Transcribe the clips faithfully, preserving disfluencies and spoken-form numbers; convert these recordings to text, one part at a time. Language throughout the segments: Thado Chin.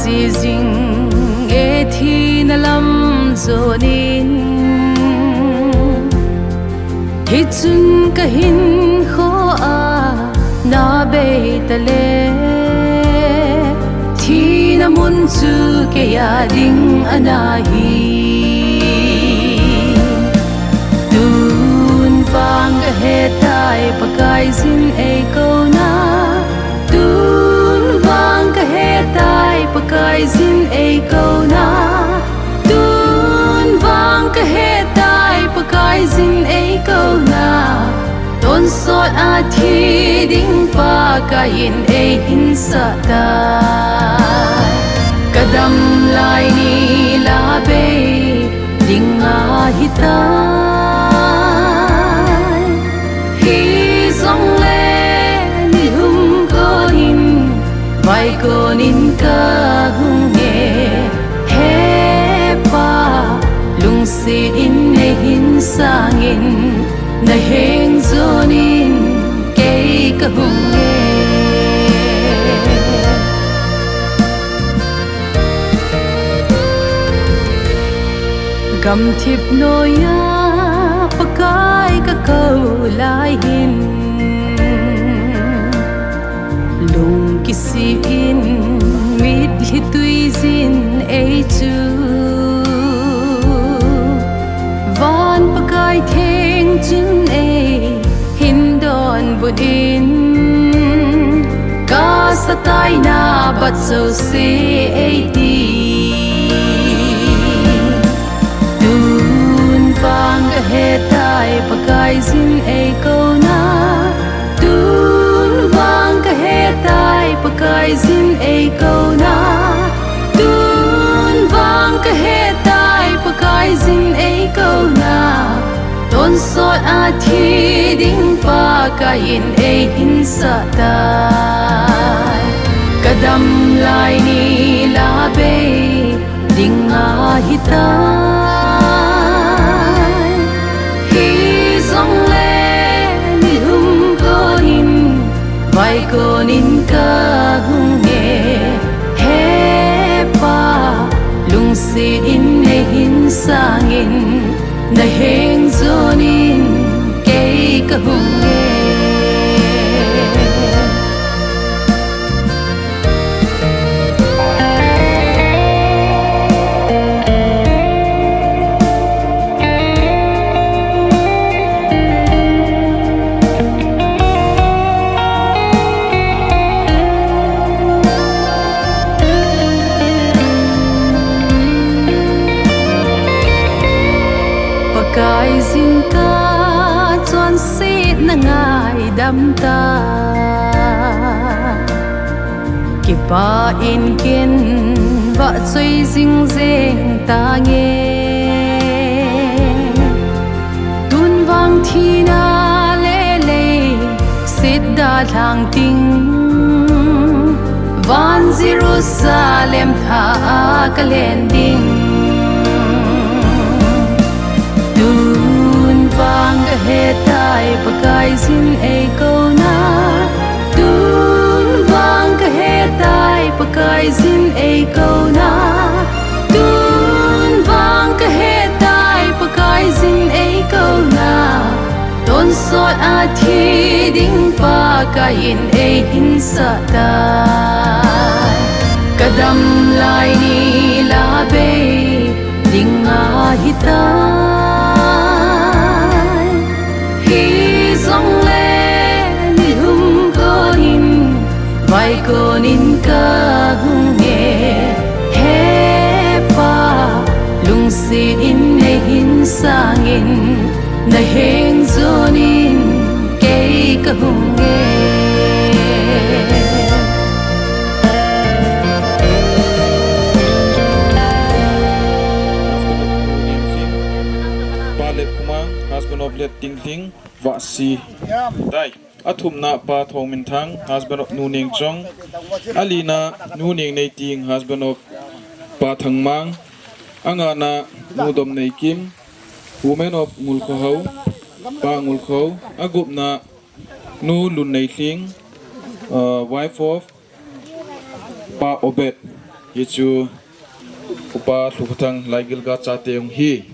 Chi jing e thina lam jonin, hichun ka hinkho a na bei ta le, thina mun chu kei a ding ana hi. Tun vang ka he tai Pakaiyin ei kona, tun vang ka he tai Pakaiyin ei kona, tun vang ka he tai Pakaiyin ei kona. Tonsot a thi ding Pakaiyin ei hinsah tai. Ka dam lai ni la bei ding ahi tai. Hijongle ni lhum konin, vai konin ka hung e. He Pa, lungset in nei hinsangin, na heng jonin kei ka hung e. Gamthip noiya Pakai ka kou lai hin, lung kisih in mitlhi tui jin ei chu, van Pakai theng chun ei hin donbut in, ka sataina bat jouse ei ti. Tun vang ka he tai Pakaiyin ei kona, tun vang ka he tai Pakaiyin ei kona, tun vang ka he tai Pakaiyin ei kona. Tonsot a thi ding Pakaiyin ei hinsah tai. Ka dam lai ni la bei ding ahi tai. Hijongle ni lhum konin, vai konin ka hung e. He Pa, lungset in nei hinsangin, na heng jonin kei ka hung e. Pakaiyin ka chonsetna ngaidam ta, kipah in ken vahchoi jing jeng tange. Tun vang thina le leiset dalhang ding, van Jerusalem thah a ka len ding. Tun vang ka he tai Pakaiyin ei kona, tun vang ka he tai Pakaiyin ei kona, tun vang ka he tai Pakaiyin ei kona. Tonsot a thi ding Pakaiyin ei hinsah tai. Ka dam lai ni la bei ding ahi tai. Hijongle ni lhum konin, vai konin ka hung e. He Pa, lungset in nei hinsangin, na heng jonin kei ka hung e. Pa Letkhuma, husband of Let Tinglhing, Vahsi. Tai. Athumna Pa Thongminthang, husband of Nu Nengchong. Alina Nu Nengneiting, husband of Pa Thangmang. Angana Nu Domneikim, woman of Ngulkhohao, Pa Ngulkho. Agupna Nu Lunneilhing, uh, wife of Pa Obed. Hichu Upa Lhukhuthang Laigilga chate hung hi.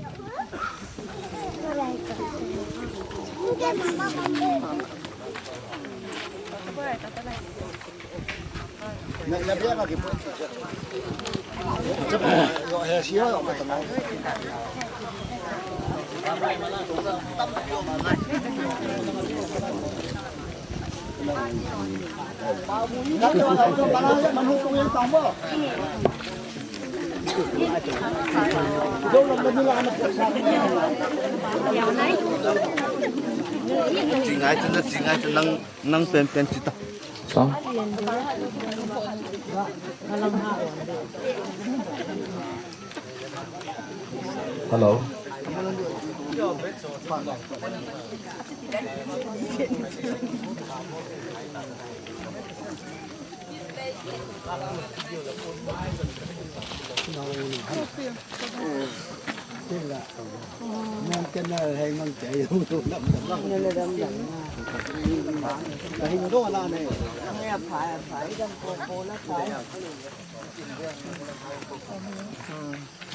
Chingai tu na, chingai tu nang, nang pen pen chita. Song. Hello.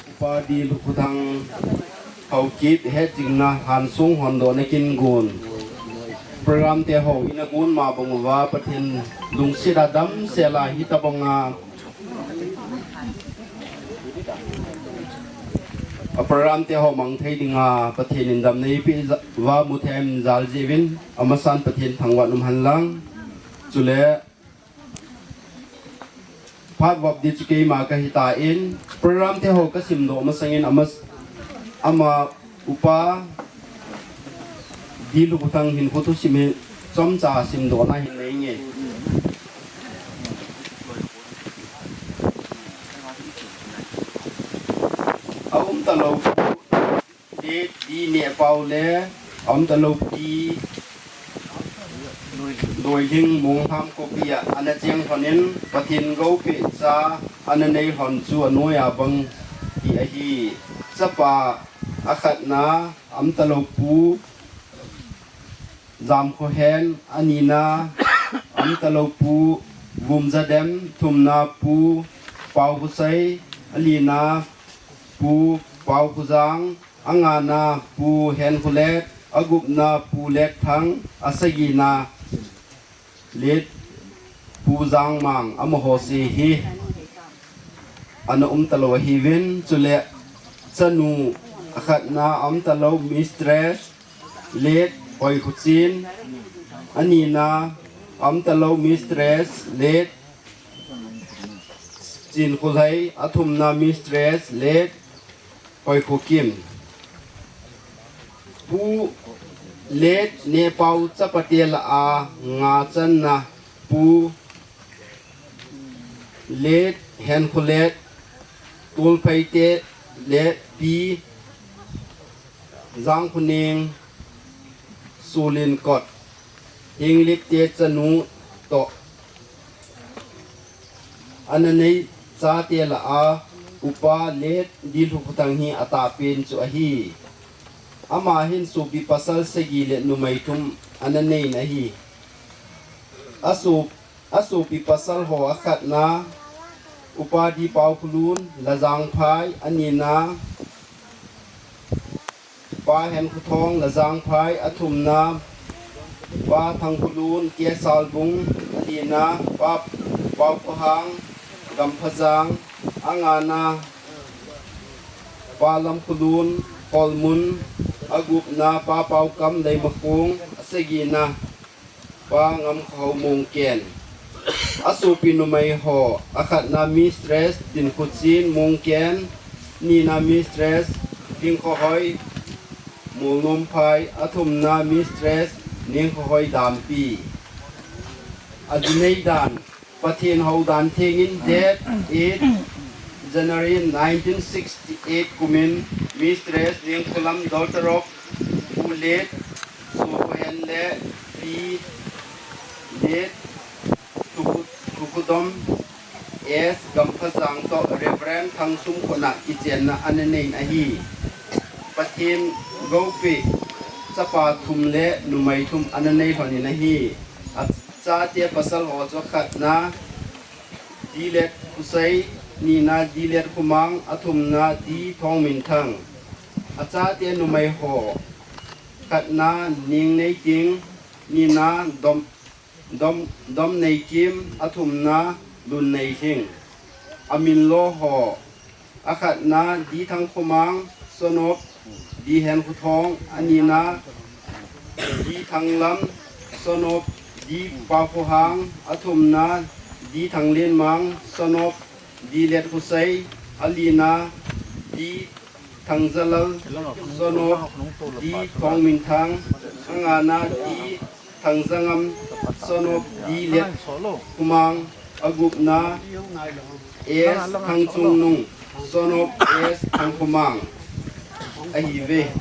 Upa D. Lhukhuthang Haokip hetjingna hansung hondohna kin gon. Program te ho ina gon ma bang uva Pathen lungset a damsel a hitabang a a program te ho mang thei dinga Pathen in damna eipeh uva muthem jal jeh uvin amasan Pathen thangvah um hen lang. Chule phat vop di chu keima kahi tan, program te ho kasim doh masangin ama, ama Upa D. Lhukhuthang hinkho thusim hi chomcha simdohna hin nei nge. A um talou Late D. Nehpao le a um talou Pi Loilhing Mongkham khopi a ana cheng lhonin Pathen gopi cha ana nei lhon chu anoi a bang hi ahi. Chapa akhatna a um talou Pu Jamkhohen, anina a um talou Pu Vumjadem, thumna Pu Paokhosei, alina Pu Paokhojang, angana Pu Henkholet, agupna Pu Letthang, asagina Late Pu Jangmang, amaho se hi ana um talou ahiuvin, chule chanu akhatna a um talou Mistress Late Hoikhochen, anina a um talou Mistress Late Chinkholhei, athumna Mistress Late Hoikhokim. Pu Late Nehpao chapate lah a nga channa Pu Late Henkholet, Tolpheite Late Pi Jangkhoneng, Sulinkot, Henglipte chanu toh ana nei chate lah a Upa Late D. Lhukhuthang hi atahpen chu ahi. Ama hin sopi pasal sagi le numei thum ana nei in ahi. Aso, asopi pasal ho akhatna Upa D. Paokholun, Lajangphai, anina Pa Henkhothong, Lajangphai, athumna Pa Thangkholun, Kesalbung, alina Pa Paokhohang, Gamphajang, angana Pa Lamkholun, Kholmun, agupna Pa Paokam, Leimakhong, asagina Pa Ngamkhohao, Mongken. Asopi numei ho, akhatna Mistress Tinkhochen, Mongken, anina Mistress Lingkhohoi, Molnomphai, athumna Mistress Nengkhohoi, Dampi. Ajinei dan, Pathen houdan thengin date eight January nineteen sixty-eight kumin Mistress Nengkholam, daughter of Pu Late Sokhohen le Pi Late Thukhu-, Thukhudom S. Gamphajang toh Reverend Thangsum khutna kichenna ana nei in ahi. Pathen gopi chapa thum le numei thum ana nei lhonin ahi. Achate pasal ho chu akhatna D. Letkhosei, Anina D. Letkhomang, athumna D. Thongminthang. Achate numei ho, khatna Ningneiting, nina Dom, Dom, Domneikim, athumna Lunneihing. Aminlo ho, akhatna D. Thangkhomang, son of D. Henkhothong, anina D. Thanglam, son of D. Pakhohang, athumna D. Thanglenmang, son of D. Letkhosei, alina D. Thangjalal, son of D. Thongminthang, angana D. Thangjangam, son of D. Letkhomang, agupna S. Thangchungnung, son of S. Thangkhomang ahiuve.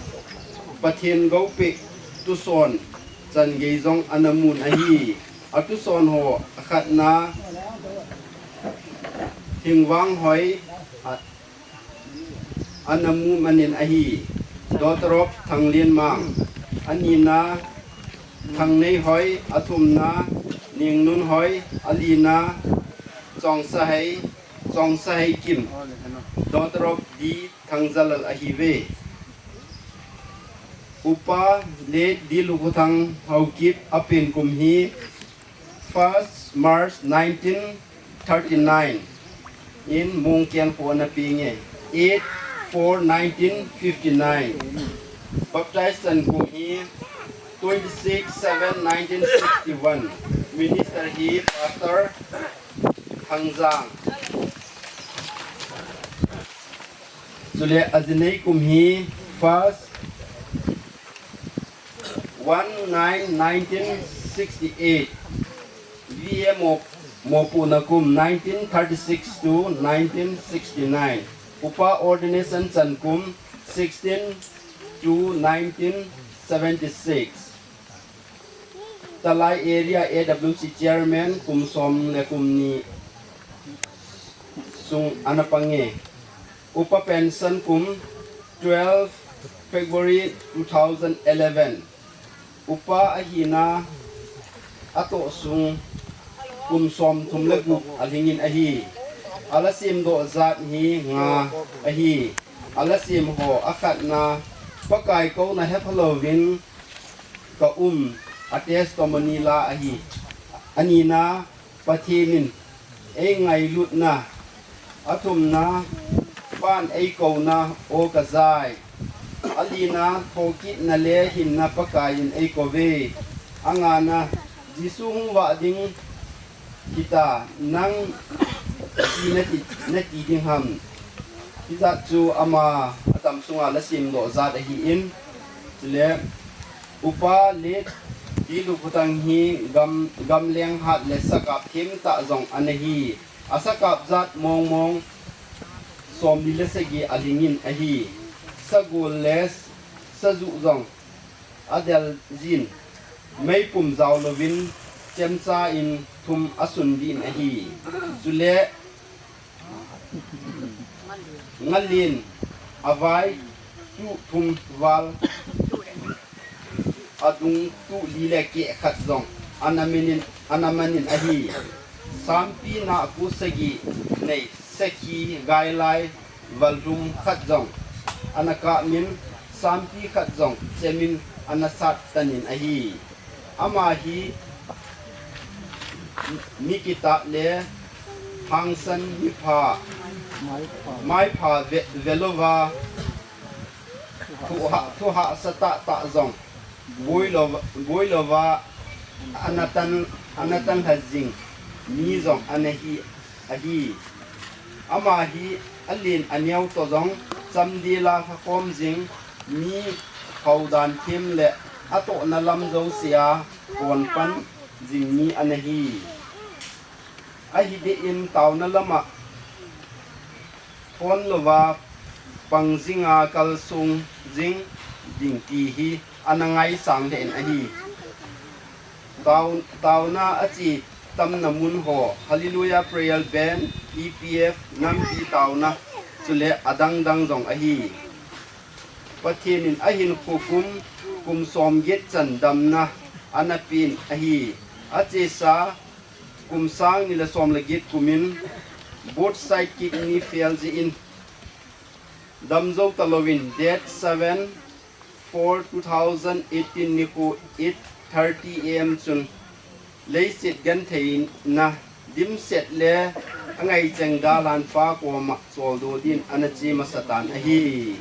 Pathen goupeh tuson changei jong ana mun ahi. Atuson ho, akhatna Thingvanghoi, a, ana mu manin ahi. Daughter of Thanglenmang, anina Thangneihoi, athumna Ningnunhoi, alina Chongsahei, Chongsaheikim, daughter of D. Thangjalal ahiuve. Upa Late D. Lukhothang Haokip apen kum hi first March nineteen thirty-nine in Mongkeng kho ana penge. Eight four nineteen fifty-nine. Baptize chan kum hi twenty-six seven nineteen sixty-one. Minister hi Pastor Thangjang. Chule ajinei kum hi first one nine nineteen sixty-eight. V A mo, mopohna kum nineteen thirty-six to nineteen sixty-nine. Upa ordination chan kum sixteen to nineteen seventy-six. Talai Area A W C Chairman kum som le kum ni sung ana pange. Upa pension kum twelve February two thousand eleven. Upa ahina atoh sung kum som thum le gup alhingin ahi. Ala semdoh jat hi nga ahi. Ala sem ho, akhatna Pakai kouna hepha louvin ka um, a testimony la ahi. Anina Pathen in eingailutna, athumna Pan eikouna o kajai, alina thokitna le hinna Pakai in eikouve, angana Jesu hung vah ding hita, nang iti nati, nati ding ham. Hijat chu ama atam sunga la semdoh jat ahin, chule Upa Late D. Lukhothang hi gam, gamleng hat le sakap themtah jong ana hi. Asakap jat mongmong somli le sagi alhingin ahi. Sagol le sajuh jong adel jin, meipum jao louvin chemcha in thum asun din ahi. Chule ngalen avai tuh thum val adung tuh li le keh khat jong ana manin, ana manin ahi. Sampi naku sagi nei sakhi gailai valhum khat jong ana kamin, sampi khat jong chemin ana sat tanin ahi. Ama hi mi kitah le hangsan, mipha, maipha ve, velouva, thuha, thuhahsa tahtah jong boilou, boilouva ana tan, ana tanlha jing mi jong ana hi ahi. Ama hi alen aneo toh jong chamdel a lhakhom jing, mi houdan them le atohna lam jousea ponpan jing mi ana hi. Ahi deh in taona lama phonlouva pang jinga kalsong jing ding ti hi ana ngaisang lheh in ahi. Tao, taona ache tamna mun ho, Hallelujah Prayer Band, E P F, nampi taona, chule adang dang jong ahi. Pathen in ahinkho kum, kum somget chan damna ana pen ahi. Achesa kum sang ni le som le get kumin Both side kidney fail jeh in damjou talouvin date seven four two thousand eighteen nikho eight thirty A M chun leiset gentheina dimset le angaicheng dalhan pa koma choldo din ana che masatan ahi.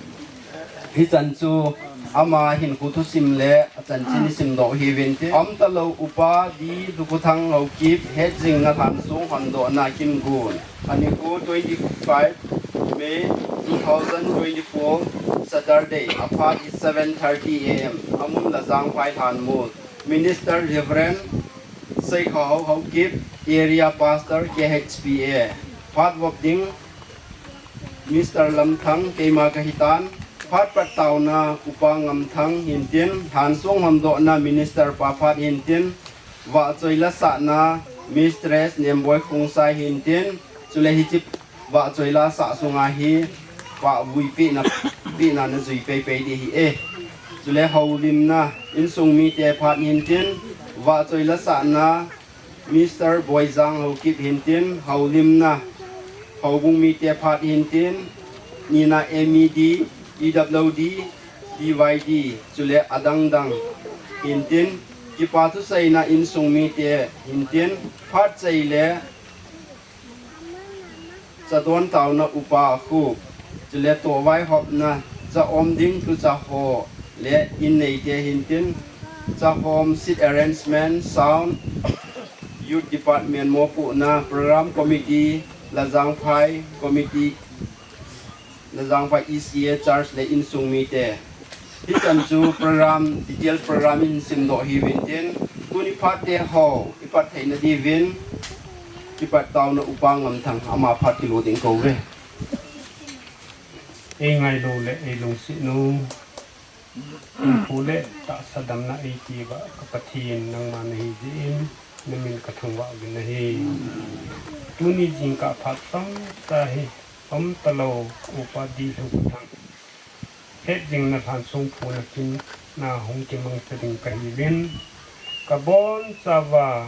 Hichan chu ama hinkho thusim le achanchin isimdoh hiuvinte. Umtalou Upa D. Lhukhuthang Haokip, hetjingna lhansong hondohna kingon. Anikho twenty-five May two thousand twenty-four, Saturday, aphat hi seven thirty A M. Amun Lajangphai Lhanmol. Minister Reverend Seikhao Haokip, Area Pastor K H P A. Phat vop ding Mister Lamthang, keima kahitan. Phat pattaona Upa Ngamthang hintin, lhansong hondohna Minister pa phat hintin, vahchoi lasahna Mistress Nemboi Khongsai hintin, chule hiche vahchoi lasah sunga hi pahvui pehna, pehna najui peipei ding ahi e. Chule houlimna insung mite phat hintin, vahchoi lasahna Mister Boijang Haokip hintin, houlimna houbung mite phat hintin, nina M E D, P W D, D Y D, chule adangdang hintin, kipa thuseina insung mite hintin, phat chai le chadon taona Upa Akhup, chule tohvaihopna, cha-om ding tucha ho le inneite hintin, chahom seat arrangement, sound, Youth Department mopohna, Program Committee, Lajangphai Committee, Lajangphai E C A Church le insung mite. Hichan chu program, detail program ihin simdoh hiuvin tin, tuni phat teho ipat theina diuvin, kipat taona Upa Ngamthang ama phat kilo ding kouve. Ei ngailou le ei lungset u, hinkho le tahsa damna eipeuva ka Pathen, nangma nahi jeh in namin kathangvah uvin ahi. Tuni jingkah phat chomcha hi umtalou Upa D. Lhukhuthang hetjingna lhansong phuna kin na hung kimangcha ding kahiuvin, kabonchauva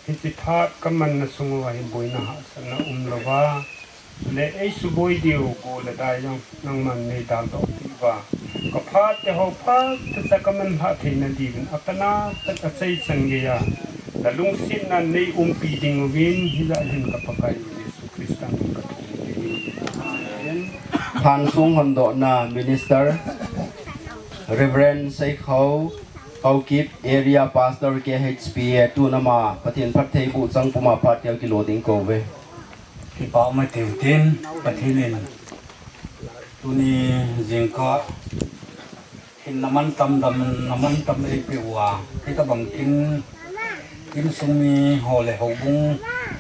hiche phat kamanna sunguva hi boina hahsatna umlouva, le eisuboi diu go le dai jong nangman neidaldoh peh uva, ka phat teho phatah tah kamanlhah theina diuvin, apanatah achai chan geiya nalungsetna neiumpi dinguvin, hijeh hin ka Pakai u Jesu Christa min kathum ahi. Amen. Lhansong hondohna Minister Reverend Seikhao Haokip, Area Pastor K H P A, tun ama Pathen phattheiboh chang puma phat teho kilo ding kouve. Kipa um e tiu tin, Pathen in tuni jingkah hinna mantam damna mantam eipeuva, hitobang kin, insung mi ho le houbung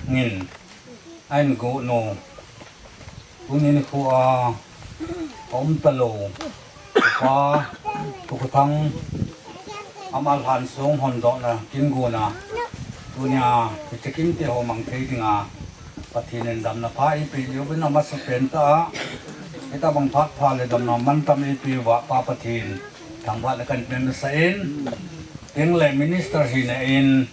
in ahin gon u, tuni nikho a aumtalou Upa Lhukhuthang ama lhansong hondohna kin gona, tunia hiche kin teho mang thei dinga Pathen in damna pha eipeh diuvin, amasapen tah a hitobang phat pha le damna mantam eipeuva Pa Pathen thangvahna kahin pe masat in, tin le minister hina in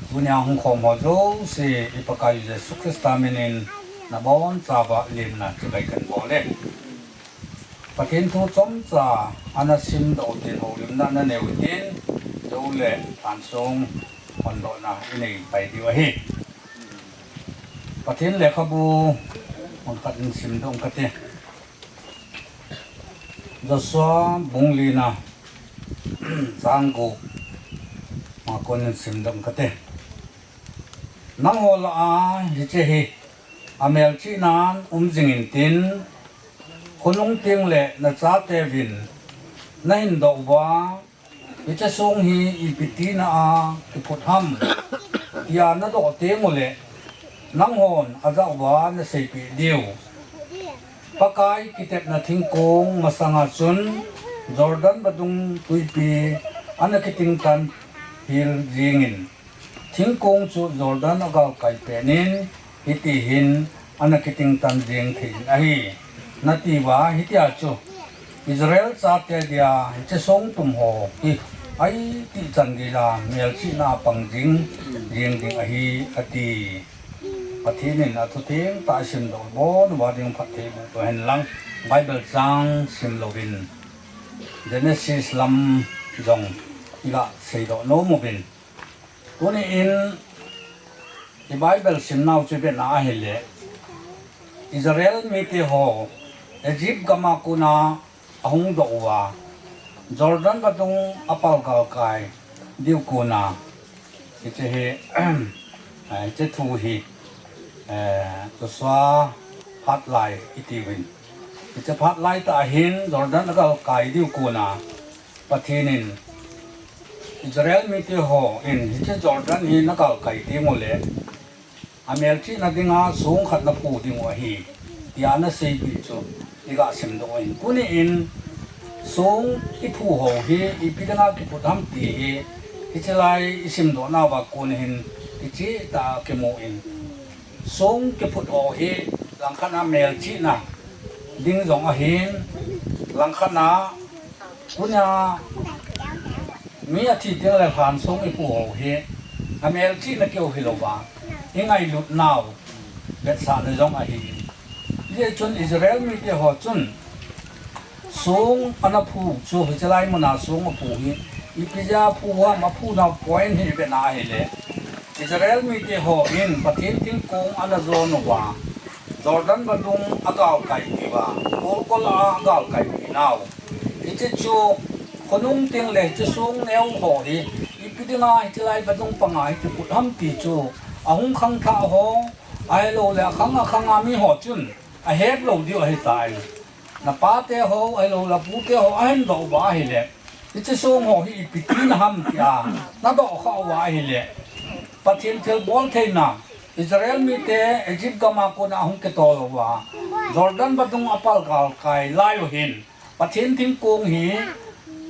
tunia hung khom ho jouse i Pakai Jesu Christa minin nabonchauva lemna chibai kahin bol e. Pathen thu chomcha ana simdoh u tin, houlimna nanei u tin, chule lhansong hondohna inei pai diu ahi. Pathen lekhabu mun khat in simdoh ing kate. Joshua bung lina chang gup a kon in simdoh ing kate. Nangho lah a hiche hi amelchihnan um jing intin, khonung teng le nachateuvin nahin doh uva, hiche song hi ipi tina a kiphut ham, tia nadoh teng uleh, nanghon ajah uva naseipeh diu. Pakai kitepna thingkong masanga chun Jordan vadung tuipi ana kitingtan hel jingin, thingkong chu Jordan agalkai penin, hitihin ana kitingtan jing thei in ahi, natiuva, hitia chu Israel chate dia hiche songtum ho hi aitih chan geija melchihna a pang jing, jing ding ahi, ati. Pathen in athutheng tah a isimdoh u, abon uva ding phatthei boh hen lang, Bible chang sim louvin Genesis lam jong iga seidoh nom uvin. Tuni in i Bible simnau chu ivet na ahile, Israel mite ho Egypt gam a kona ahung doh uva, Jordan vadung apal galkai diu kona, hiche hi, hiche thu hi, eh, Joshua phat lai itiuvin. Hiche phat lai tah a hin Jordan agalkai diu kona, Pathen in Israel mite hon hiche Jordan hi nagalkai tengule, amelchihna dinga song khat naphu diu ahi, tia ana seipeh chu iga simdoh in. Tuni in song iphu ho hi ipi dinga kiphut ham ti hi, hiche lai isimdoh nauva kon hin iche tah a kimu in. Song kiphut ho hi langkhat a melchihna ding jong ahin, langkhat a tunia mi athi tengle lhan song iphu ho hi amelchihna keu hilouva, ingailut nau vetsahna jong ahi. Hijeh chun Israel mite ho chun song ana phu chu, hiche lai muna song aphu hi ipi jeh a phu ham, aphu nau point hi ivet na ahile, Israel mite hon Pathen thingkong ana jon uva, Jordan vadung agalkai peh uva, tolgol a agalkai peh nau, hiche chu khonung tengle hiche song neo ho hi ipi dinga hiche lai vadung panga hi kiphut ham ti chu ahung khangthah ho, ahiloule akhang akhang a mi ho chun ahet lou diu ahitai. Napate ho, ahiloule napute ho ahin doh uva ahile, hiche song ho hi ipi tina ham tia nadoh khah uva ahile, Pathen thilbol theina, Israel mite Egypt gam a kona ahung kitol uva, Jordan vadung apal galkai lai u hin, Pathen thingkong hi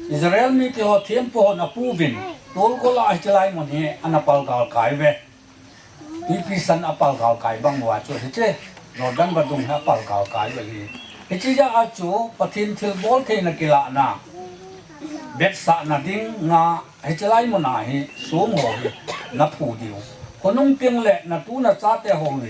Israel mite ho thempu hon apuvin, tolgol a hiche lai mun hi ana pal galkai uve. Twipi san apal galkai bang uva chu hiche Jordan vadung hi apal galkai u ahi. Hiche jeh a chu Pathen thilbol theina kilahna, vetsahna dinga hiche lai muna hi song ho hi naphu diu, khonung tengle natu nachate hon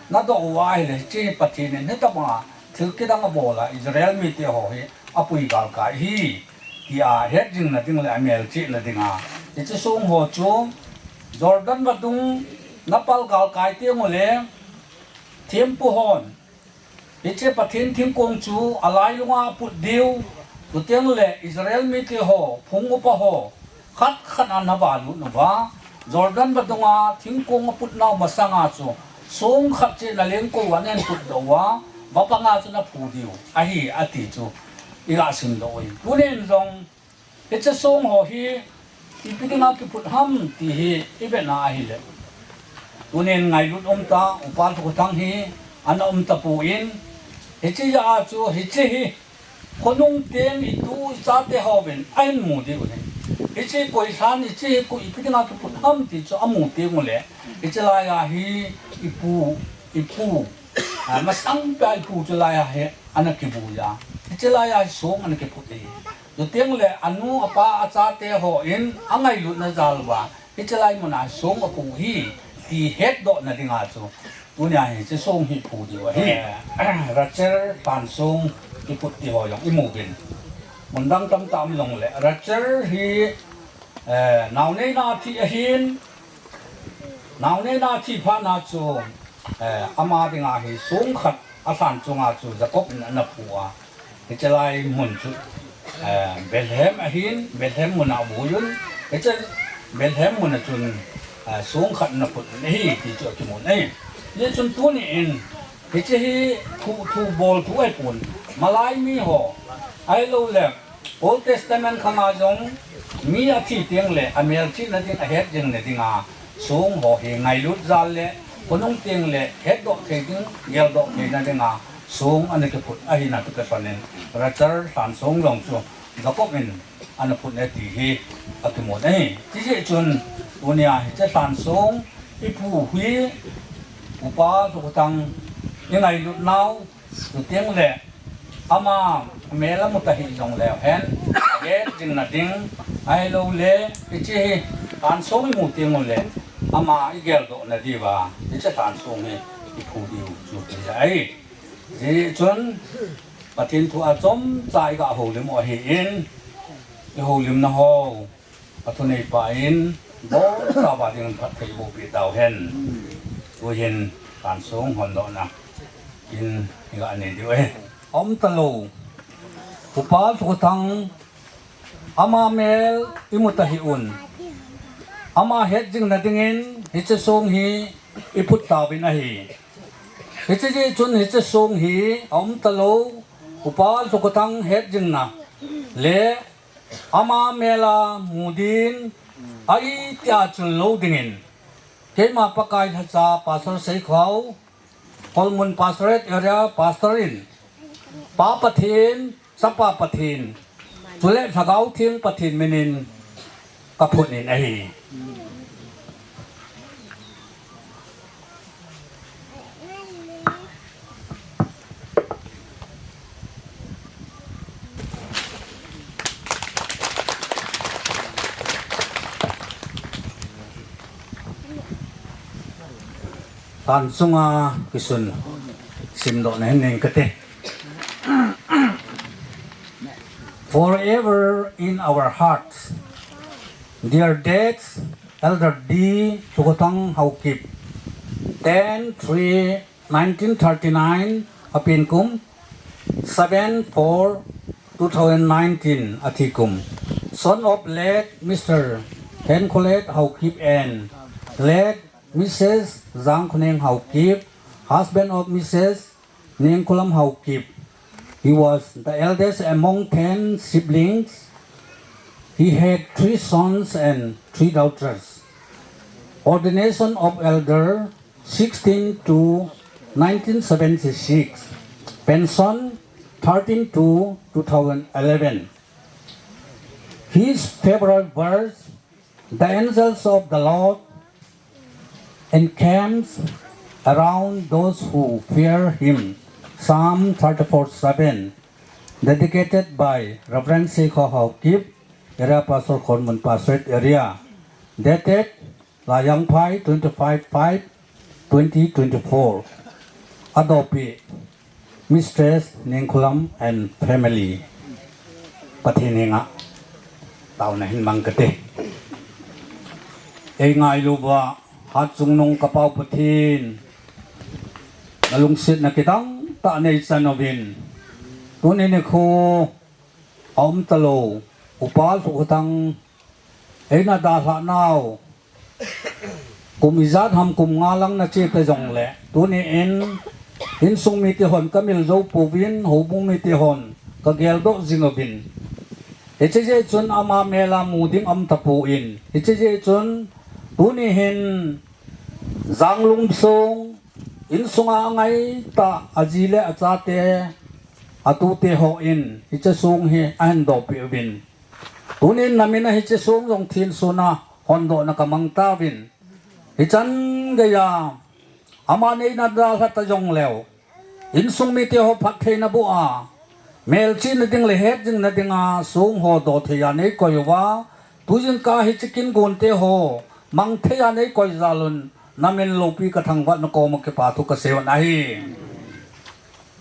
nadoh uva ahile, hiche hi Pathen in hitobanga thil kidang abol a Israel mite ho hi apui galkai ahi, tia hetjingna dingle amelchihna dinga, hiche song ho chu Jordan vadung napal galkai tengule, thempu hon hiche Pathen thingkong chu alailunga aput diu, chutengle Israel mite ho phung upa ho khat khat a navalut uva, Jordan vadunga thingkong aput nau masanga chu song khat cheh nalengkou a nahin putdoh uva, vapanga chu naphu diu ahi, ati chu iga simdoh uve. Tunin jong hiche song ho hi ipi dinga kiphut ham ti hi ivet na ahile, tunin ngailut umtah, Upa Lhokhathang hi ana um tapon, hiche jeh a chu hiche hi khonung teng itu ichate hovin ahin mu diu ahi. Hiche koi lhan, hiche hi koi, ipi dinga kiphut ham ti chu amu tengule, hiche laiya hi ipu, ipu, a, masangpeh a ipu chu laiya hi ana kibui a, hiche laiya hi song ana kiphut ahi. Chutengle anu apa achate hon angailutna jal uva hiche lai muna song aphu hi ti hetdohna dinga chu tunia hiche song hi phu diu ahi. Rachel lhan song iphut ti ho jong imuvin. Mundang tamtah um jongle Rachel hi, eh, naoneina thi ahin, naoneina thi phatna chu, eh, ama dinga hi song khat alhan chunga chu Jacob in ana phu a, hiche lai mun chu, eh, Bethlehem ahin, Bethlehem muna avuiyun, hiche Bethlehem muna chun, eh, song khat ana phut un ahi ti chu akimun ahi. Hichun tunin hiche hi thu, thubol thu ahipon, malai mi ho, ahiloule Old Testament khanga jong mi athi tengle amelchihna ding, ahetjingna dinga song ho hi ngailut jal le khonung tengle hetdoh thei ding, geldoh theina dinga song ana kiphut ahina toh kilhonin Rachel lhan song jong chu Jacob in ana phut e ti hi akimun ahi. Hijeh chun tunia hiche lhan song iphu hi Upa Lhokhathang ingailut nau, chutengle ama mel amu tahih jongleu hen, ahetjingna ding, ahiloule hiche hi lhan song imu tengule ama igeldoh nadiuva hiche lhan song hi iphu diu chu kija ahi. Hijeh chun Pathen thu a chomcha iga houlim u ahin, ihoulimna ho Pathunei Pa in bolchauva ding phatthei boh peh tauhen. Tuhin lhan song hondohna in iga nei diu ahi. Aumtalou Upa Lhukhuthang, ama mel imu tahih un, ama hetjing nadingin hiche song hi iphut tauvin ahi. Hiche jeh chun hiche song hi aumtalou Upa Lhukhuthang hetjingna le ama mel a mu din a itia chul lou dingin, keima Pakai lhacha Pastor Seikhao, Kholmun Pastorate Area Pastor in, Pa Pathen, Chapa Pathen, chule Lhagao Theng Pathen minin kaphut in ahi. Lhan sunga kisun simdohna hin neng kate. Forever in our hearts. Dear dates, Elder D Lhukhuthang Haokip, ten three nineteen thirty-nine, apen kum, seven four two thousand nineteen, athi kum. Son of late Mister Henkholet Haokip and late Missus Jangkhoneng Haokip, husband of Missus Nengkholam Haokip. He was the eldest among ten siblings. He had three sons and three daughters. Ordination of elder, sixteen two nineteen seventy-six. Pension, thirteen two two thousand eleven. His favorite verse, "The angels of the Lord encamps around those who fear him." Psalm thirty-four seven, dedicated by Reverend Seikhao Haokip, Area Pastor, Kholmun Pastorate Area, dated Laijangphai, twenty-five five twenty twenty-four. Adopi, Mistress Nengkholam and family, Pathen henga taona hin mang kate. Ei ngailuva, Hatchungnung ka Pau Pathen, nalungsetna kidang tah neichan uvin, tuni nikho aumtalou Upa Lhukhuthang eina dalhah nau kum ijat ham, kum nga lang nache ta jongle, tuni in insung mite hon kamil jou pouvin, houbung mite hon kageldoh jing uvin. Hiche jeh chun ama mel a mu ding aum tapon, hiche jeh chun tuni hin Janglum sung insunga angaitah aji le achate, atute hon hiche song hi ahin dohpeh uvin. Tunin namin a hiche song jong thinsun a hondohna kamang tauvin. Hichan geiya, aman eina dalha ta jongleu, insung mite ho phattheina boh a, melchihna ding le hetjingna dinga song ho doh thei a neikoi uva, tujingkah hiche kin gonte ho mang thei a neikoi jal un, namin loupi kathangvah na koma kipathu kasei un ahi.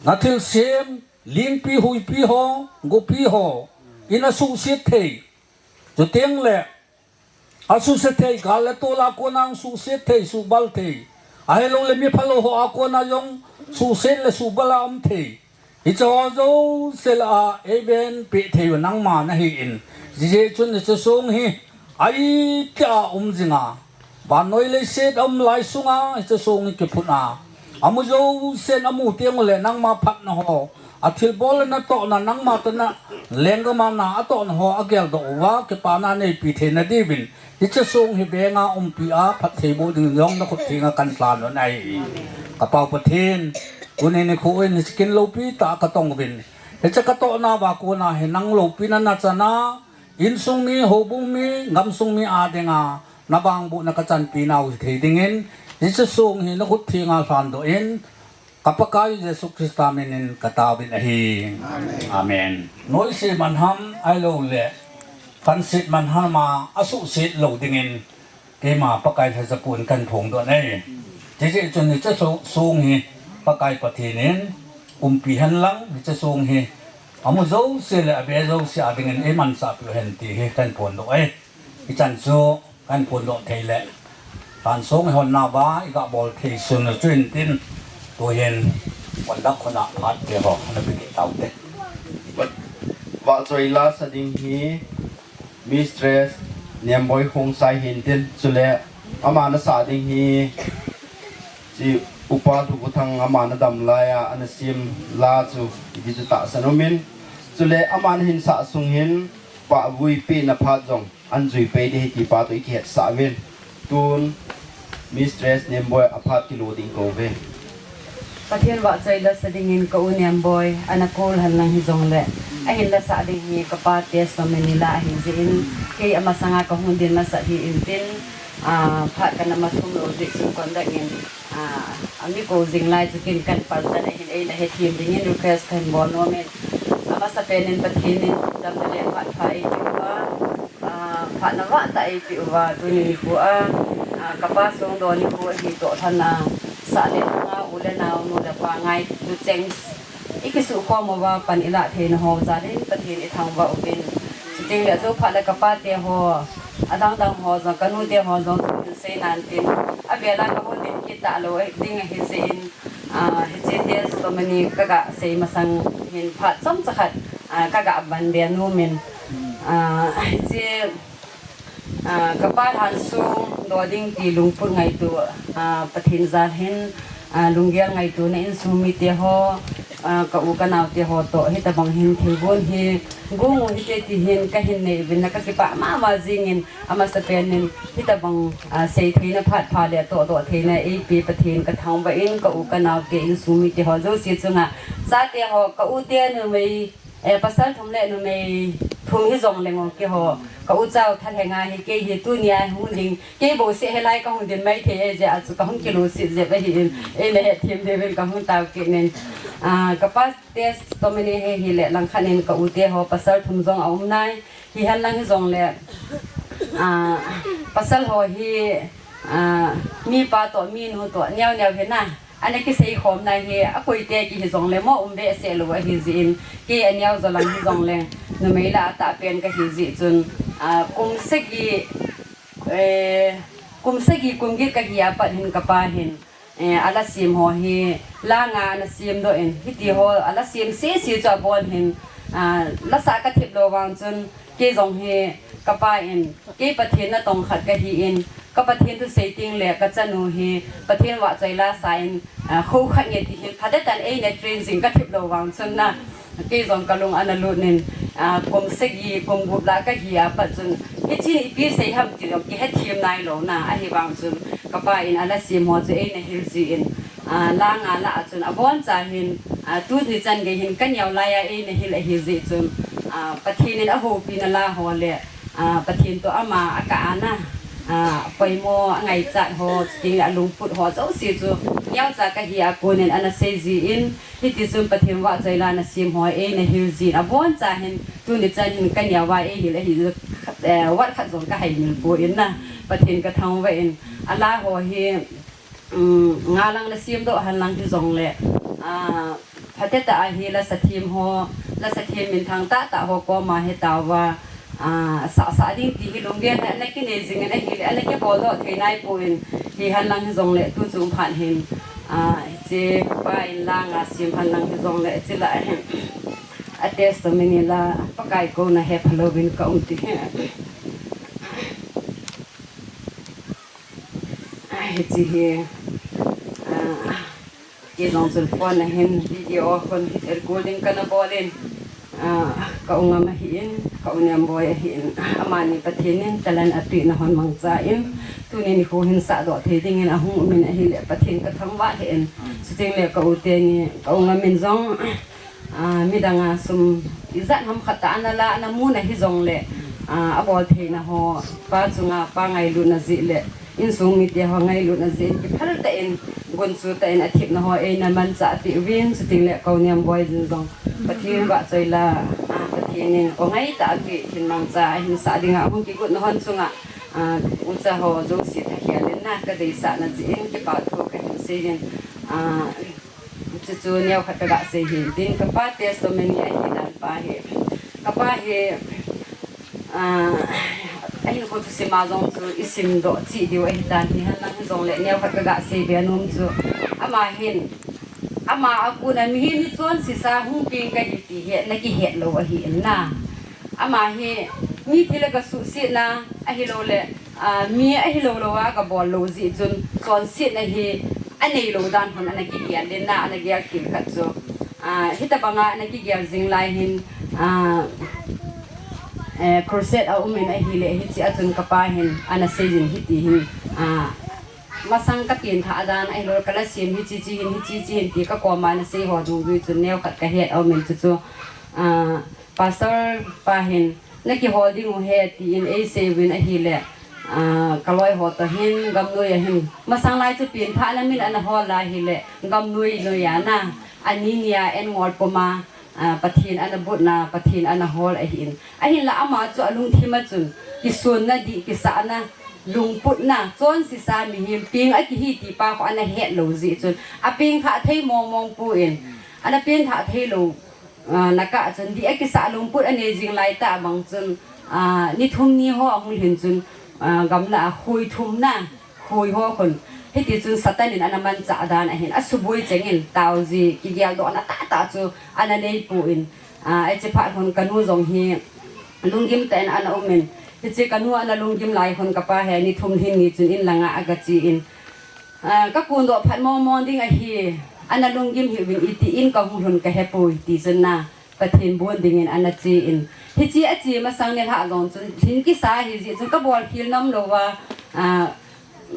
Nathilsem, lingpi huipi ho, gopi ho in asuhset thei, chuteng le asuhset thei, gal le tol a kona suhset thei, suhbal thei, ahilou le mi phalou ho a kona jong suhset le suhbal a um thei, hiche ho jouse lah a eiven peh thei u nangma nahin, hijeh chun hiche song hi aitih a um jinga, vannoi leiset a um lai sunga hiche song hi kiphut a, amu jousen amu teng ule nangma phatna ho, athilbol le natohna, nangma toh na lenggam a na atohna ho ageldoh uva kipana neipi theina diuvin, hiche song hi venga umpi a phatthei boh ding jong nakhut thenga kalhan un ahi. Ka Pau Pathen, tuni nikho in hiche kin loupi tah a katong uvin, hiche katohna uva kona hi nang loupina nachan a, insung mi, houbung mi, gamsung mi a dinga navangbohna kachanpi nau hithei dingin, hiche song hi nakhut thenga lhandoh in, ka Pakai Jesu Christa minin kataovin ahi. Amen. Noise man ham ahilou le, pansit man ham a asuhset lou dingin, keima Pakai lhacha pon kahin phongdoh e. Hijeh chun hiche song hi Pakai Pathen in umpi henlang, hiche song hi amu jouse le abe jouse a dingin eimansah peh u hen ti hi kahin phongdoh e. Hichan chu kahin phongdoh thei le, lhansong ihon nauva iga bol thei sun u chu intin, tuhin conduct khun a phat te ho ana pe kit taute. Vahchoi la sa ding hi Mistress Nemboi Khongsai hintin, chule ama na sa ding hi chi Upa Lhuvuthang ama na dam laiya ana sem la chu hiti chu tahsan umin, chule ama na hin sah sung hin pahvui pehna phat jong ana jui pei ding ahi ti pa toh ikihetsah uvin. Tun Mistress Nemboi a phat kilo ding kou ve. Pathen vahchoi la sa dingin ka u Nemboi ana call henlang hijongle, ahin la sah ding hi kapa testimony la ahi jeh in, kei amasanga kahung din masat hi intin, ah, phat kana mathum lou jeh chun conduct in, ah, ami kou jing lai chu kin kan paltan ahin, eina hethem dingin request kahin bol nomin. Amasapen in Pathen in damna le phat pha eipeh uva, ah, phatna vahtah eipeh uva, tuni nikho a, ah, kapa songdoh nikho ahi toh lhon a, sah le nunga u le nao, nu le pa, ngailu cheng, ikisukhom uva pan ilah theina ho jal in Pathen ithangvah uvin. Chuteng le ajo phat le kapa te ho, adang dang ho jong, kanu te ho jong tuhin sei nan tin, avel a kahung din kit talou ding ahi jeh in, ah, hiche testimony kaga sei masang hin phat chomcha khat, ah, kaga ban be nomin, ah, hiche, ah, kapa lhansong doh ding ti lungput ngaito, ah, Pathen jal hin, ah, lunggel ngaitona insung mite ho, ah, ka u ka nao te ho toh hitabang hin thilgon hi gong u hite ti hin kahin nei uvin, na kakipah mama jingin, amasapen in hitabang, ah, sei theina phat pha le tohdoh theina eipe Pathen kathangvah in, ka u ka nao te insung mite ho jouse chunga, chate ho, ka u te numei, eh, pasal thum le numei thum hijongleng o keiho, ka u chao thalhenga hi kei hi tunia hung ding, kei bouseh hilai kahung din maithei e, jeh a chu kahung kiloset jep ahin, eina hethem diuvin kahung tao kit in, ah, kapa testimony hi hile langkhat in ka u te ho pasal thum jong aum nai, hihenlang hijongle, ah, pasal ho hi, ah, mipa toh minu toh neo neo hina, ana kiseikhomna hi akoite kihi jongle mo um behseh lou ahi jeh in, kei aneo jolang hijongle, numei la atahpen kahi jeh chun, ah, kum sagi, eh, kum sagi kum get kahi a pat hin kapa hin, eh, ala sem ho hi, la nga ana semdoh in, hiti ho ala sem sese chu abon hin, ah, lasah kathip lou vang chun, kei jong hi kapa in, kei Pathen natong khat kahin, ka Pathen thusei tengle kachanu hi Pathen vahchoi la sa in, ah, kho khat nge ti hin phatah in eina train jing kathip lou vang chun na, kei jong kalung ana lut in, ah, kum sagi kum gup la kahi a pat chun, hichen ipi sei ham ti jong kihethem nailou na, ahivang chun kapa in ala sem ho chu eina hil jin, ah, la nga la a chun aboncha hin, ah, tuni chan gei hin kaneo laiya eina hil ahi jeh chun, ah, Pathen in ahoupina la ho le, ah, Pathen toh ama akah ana, ah, apoimo angaichat ho, chuteng le alungput ho jouse chu neocha kahi a konin ana sei jin, hitichun Pathen vahchoi la nasem ho eina hil jin, aboncha hin tuni chan hin kaneo a eihil ahi, eh, word khat jong kahaimil poi na, Pathen kathangvah in, ala ho hi, um, nga lang nasemdoh henlang hijongle, ah, phatah a hi lasa them ho, lasa them minthang tahtah ho koma hetauva, ah, sah sah ding ti hi lunggel ana kinei jingin ahile, ana kiboldoh thei naipon, hihenlang hijongle tuchung phat hin, ah, hiche pa in la nga sem henlang hijongle, hiche la hin, a testimony la Pakai kouna hepha louvin kaum ti hi. Hiche hi, ah, kei jong chun phone a hin video khun recording kana bol in, ah, ka u Ngam ahin, ka u Nemboi ahin, amani Pathen in talent apeh nahon mangcha in, tuni nikho hin sahdoh thei dingin ahung umin ahile Pathen kathangvah lheh in, chuteng le ka u teni, ka u Ngam in jong, ah, midang a sum ijat ham khat a ana la, ana mu na hijongle, ah, abol theina ho, pa chunga pa ngailutna jeh le, insung mite ho ngailutna jeh in kiphal tah in, gunchu tah in athepna ho eina manchah peh uvin, chuteng le ka u Nemboi jin jong Pathen vahchoi la, ah, Pathen in kho ngaitah a peh thin mangcha ahin sah dinga hung kigot nahon chunga, Ah, ucha ho jouse thakhel in na kadeisahna jeh in kipa thu kahin seiyin, ah, chuchu neokhat kaga sei hin tin kapa testimony ahi dan pa hi. Kapa hi, ah, ahin kho chu sima jong chu isim doh cheh diu ahitan hihen lang jongle neokhat kaga sei be nom chu ama hin, ama a kona mihem hi chonsesa hung peng kahi ti hi ana kihet lou ahi in na. Ama hi mi thil a kasuhsetna ahilouleh, ah, mi ahilou lou a kabol lou jeh chun chonsetna hi anei lou dan hon ana kigel in na, ana gel thil khat chu, ah, hitobanga ana kigel jing lai hin, ah, eh, crusade a um in ahile hiche a chun kapa hin ana seiyin hiti hin, ah, masang kapenthah dan ahilou kala sem hiche che hin, hiche che hin ti kakoma ana sei ho dungjui chun neokhat kahet a um in chuchu, ah, pastor pa hin nakihol ding u ahi tin eisei uvin ahile, ah, kaloi ho toh hin gamnoi a hin masang lai chu penthahna min ana hol a ahile gamnoi noi a na, ani nia an ngol puma, ah, Pathen ana butna, Pathen ana hol ahin. Ahinla ama chu alungthim a chun kisonna dih, kisahna, lungputna, chonsesa mihem peng akihi ti pa kho ana het lou jeh chun apengthah thei mong mong poi, ana penthah thei lou, ah, na kah chun dih akisah lungput anei jing lai tah bang chun, ah, ni thum ni ho ahung lhin chun, ah, gamla a khoi thum na, khoi ho khun. Hiti chun Satan in ana manchah dan ahin, asuboi chengin, taoji, kigeldohna tahtah chu ana neipon, ah, hiche phat khun kanu jong hi lunggim tah in ana um in, hiche kanu ana lunggim lai khun kapa hi ni thum lhin ni chun in langa aga che in, ah, kakondoh phat mong mong ding ahi, ana lunggim hih uvin iti in kahung lhun kahepoi ti chun na, Pathen bon dingin ana che in. Hiche ache masang nilhah jong chun lhin kisa ahi jeh chun kabol khel nom louva, ah,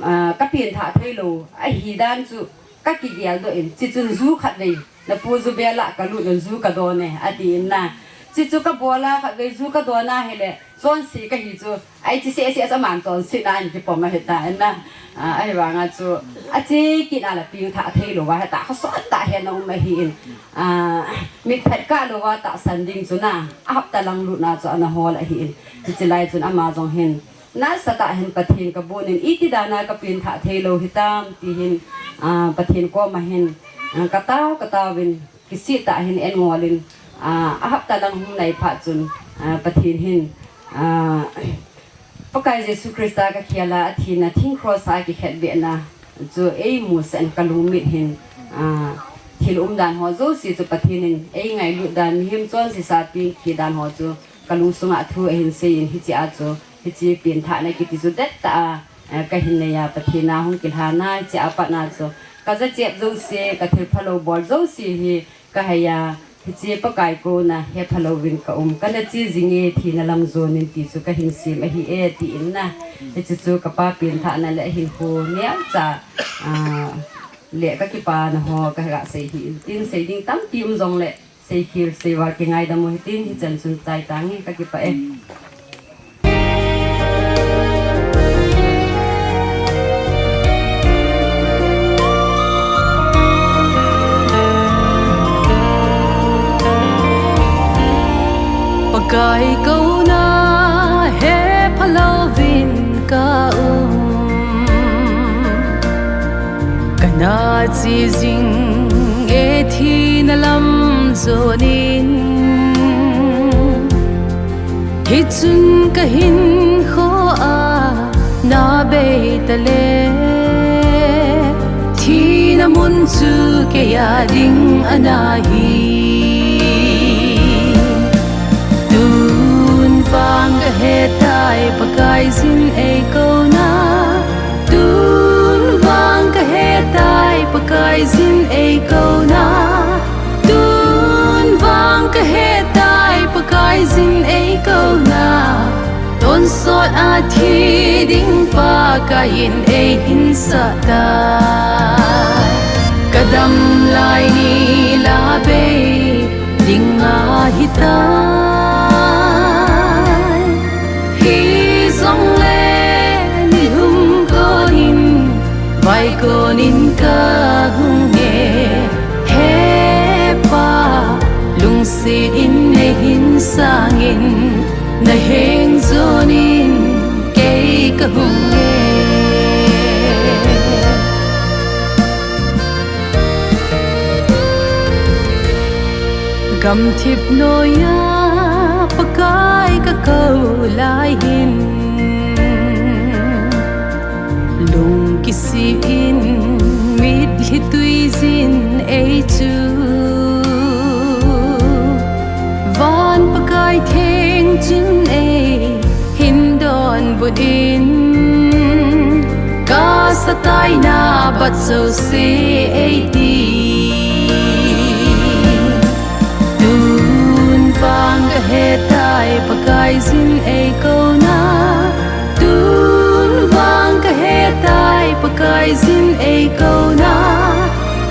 ah, kapenthah thei lou ahi dan chu kakigeldoh in, chuchun ju khatvei, napu ju bel a kalut un ju kadon e, ati in na. Chuchu kabol a khatvei ju kadon ahile, chonse kahi chu, ai che seh seh chu aman chonsetna in kipom ahitan na. Ah, ahivanga chu, ache kit a le pengthah thei louva, hetah khosot tah hi ana um ahin. Ah, mitphet kah louva tahsan ding chu na, ahapta lang lutna chu ana hol ahin. Hiche lai chun ama jong hin, nasatah hin Pathen kabon in, iti dan a kapenthah thei lou hitam, ti hin, ah, Pathen koma hin, ah, katao, katao in, kisih tah hin an ngol in, ah, ahapta lang hung nai phat chun, ah, Pathen hin, ah, Pakai Jesu Christa kakhel a athina thing cross a kikhetbehna chu eimusah in kalungmit hin, ah, thil umdan ho jouse chu Pathen in eingailut dan, mihem chonsesa peng kihi dan ho chu kalungsunga thu ahin sei in hiche a chu, hiche penthahna kiti chu dettah a, eh, kahin nei a Pathen a hung kilhana hiche a pat na chu, kajachep jouse, kathil phalou bol jouse hi kahei a, hiche Pakai kona hephalouvin kaum, kana che jinge thina lam jonin ti chu kahin sem ahi e, ti in na. Hiche chu kapa penthahna le ahinkho neocha, ah, le kakipana ho kaga sei hi in tin, sei ding tampi um jongle seikhel seival kingaidam u hitin, hichan chun chai tange, kakipah e. Pakai kona hephalouvin kaum, kana che jinge thina lam jonin, hichun kahinkho a nabei tale, thina mun chu keia ding ana hi. Tun vang kahetai Pakaiyin eikouna, tun vang kahetai Pakaiyin eikouna, tun vang kahetai Pakaiyin eikouna, tonsot a thi ding Pakaiyin eihinsah tai. Kadam lai ni la bei ding ahitai. Hijongle nilhum konin, vai konin kahung e, He Pa, lungset in neihin sangin, naheng jonin, kei kahung e. Gamthip noiya Pakai kakou lai hin, lung kisih in mitlhi tui jin ei chu, van Pakai theng chun ei hin donbut in, ka sataina bat jouse ei ti. Tun vang kahe tai Pakai jin ei kouna, tun vang kahe tai Pakai jin ei kouna,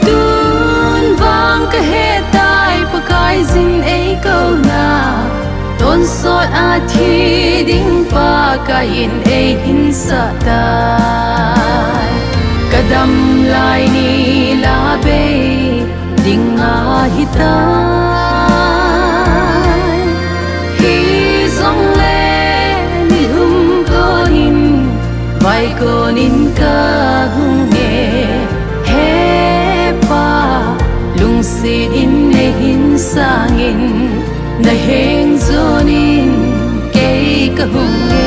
tun vang kahe tai Pakai jin ei kouna. Tonsot a thi ding Pakai in ei hinsah tai. Kadam lai ni la bei ding ahitai. Hijongle nilhum konin, vai konin kahung e. He Pa, lungset in nei hinsah in, naheng jonin kei kahung e.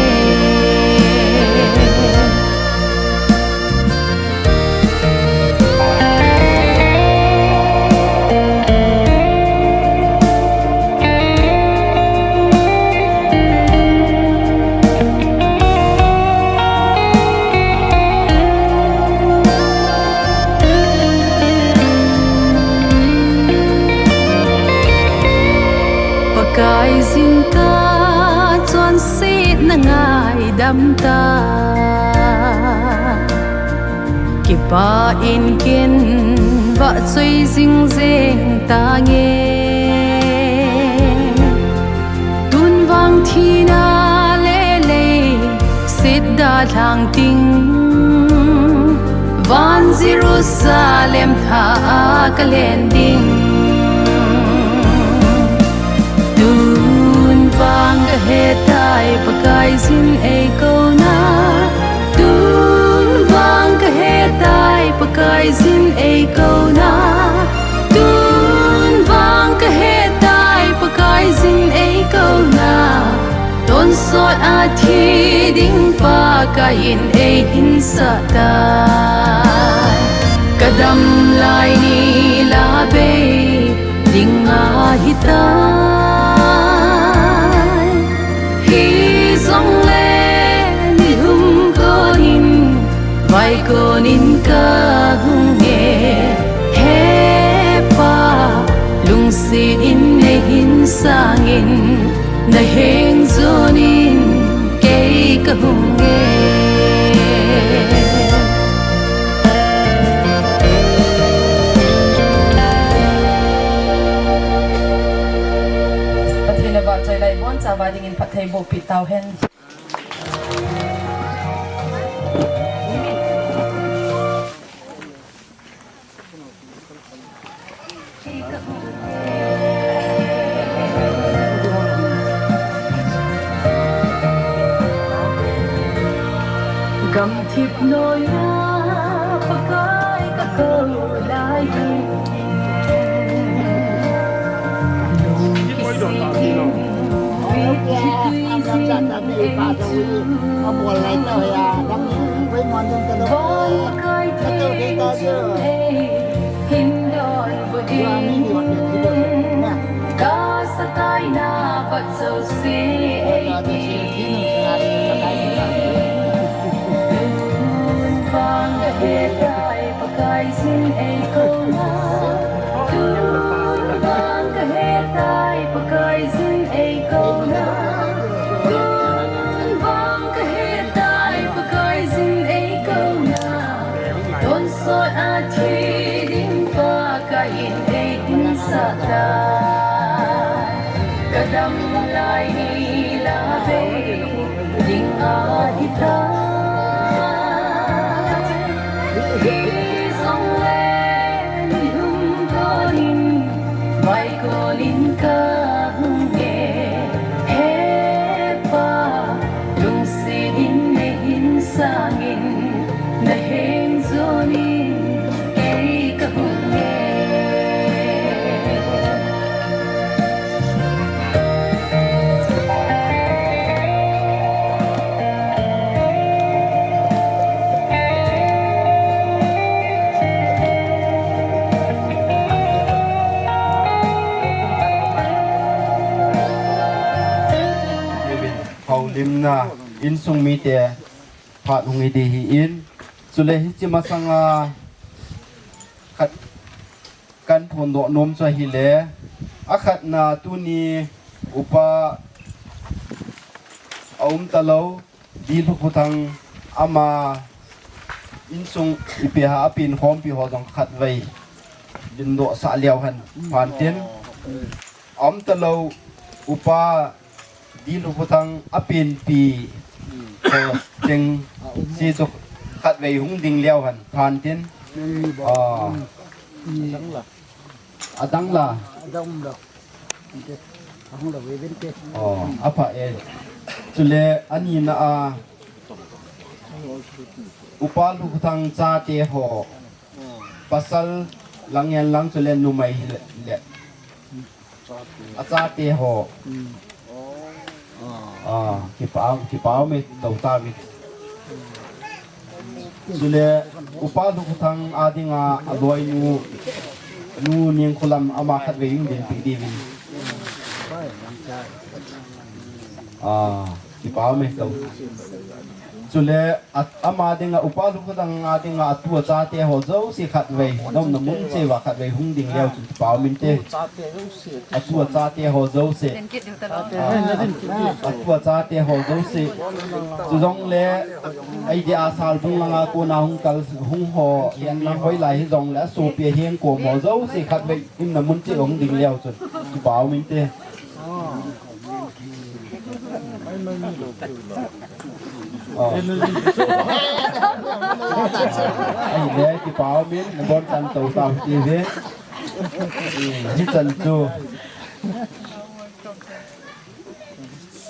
Pakai jin kachonsetna ngaidam tai. Kipah in ken vahchoi jing jeng tange. Tun vang thina le leiset dalhang ding, van Jerusalem thah a kalen ding. Tun vang kahe tai Pakai jin ei kouna, tun vang kahe tai Pakai jin ei kouna, tun vang kahe tai Pakai jin ei kouna. Tonsot a thi ding Pakai in ei hinsah tai. Kadam lai ni la bei ding ahitai. Hijongle nilhum konin, vai konin kahung e. He Pa, lungset in nei hinsah in, naheng jonin kei kahung e. Pathen in avahchoi lai, boncha va dingin phatthei boh peh tauhen. Gamthip noiya Pakai kakou lai hin, lung kisih in mitlhi tui jin ei chu, van Pakai theng chun ei hin donbut in, ka sataina bat jouse ei ti. Tun vang kahe tai Pakai jin ei kouna, tun vang kahe tai Pakai jin ei kouna, tun vang kahe tai Pakai jin ei kouna. Tonsot a thi ding Pakai in ei hinsah tai. Kadam lai ni la bei ding ahitai. Hijongle nilhum konin, vai konin kahung e. He Pa, lungset in nei hin Limna insung mite phat hung hi ding ahin, chule hiche masanga khat kahin phondoh nom chu ahile, akhatna tuni upa aum talou, Dilhukhuthang ama insung ipi ham apen khompi ho jong khatvei dindoh sah leu hen phaten. Aum talou upa Dilhukhuthang apenpi ho cheng se chu khatvei hung ding leu hen phaten. Ah. Adang la. Adang um lou. Ante. Ahung lou ve vinte. Oh, apha e. Chule anina a upa Lhuthang chate ho. Pasal lang hen lang chule numei le, le. Achate ho. Ah, kipa, kipa um e, tou tauve. Chule, upa Lhuthang a dinga aloinu, Nu Ningkholam ama khatvei hung dinpi diuvin. Ah, kipa um e, tou. Chule, a, ama dinga, upa Lhuthang a dinga, atu achate ho jouse khatvei, nomna mun cheh uva khatvei hung ding leu chun kipa um inte. Atu achate ho jouse. Ah, atu achate ho jouse. Chujongle, ahi dia Salbung langa kona hung kal hung ho, hiche a hoilai hijongle, asopi aheng kom ho jouse khatvei, nomna mun cheh hung ding leu chun kipa um inte. Oh. Ahile, kipa um in, nabonchauvin tou tauve. Hichan chu.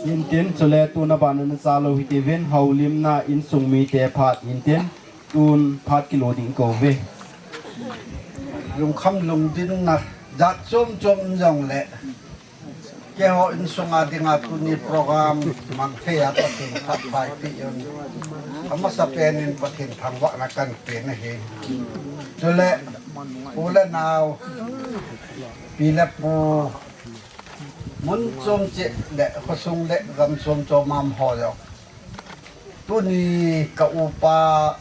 Intin chule tuna bana nachalou hitiuvin, houlimna insung mite phat intin, tun phat kilo ding kouve. Lungkham lungdinna jat chom chom jongle, keiho insunga dinga tuni program mang thei a Pathen phattheipi un. Amasapen in Pathen thangvahna kahin pe ahi. Chule, u le nao, pi le pu, mun chom cheh le, khosung le gam chom chom a um ho jong. Tuni ka upa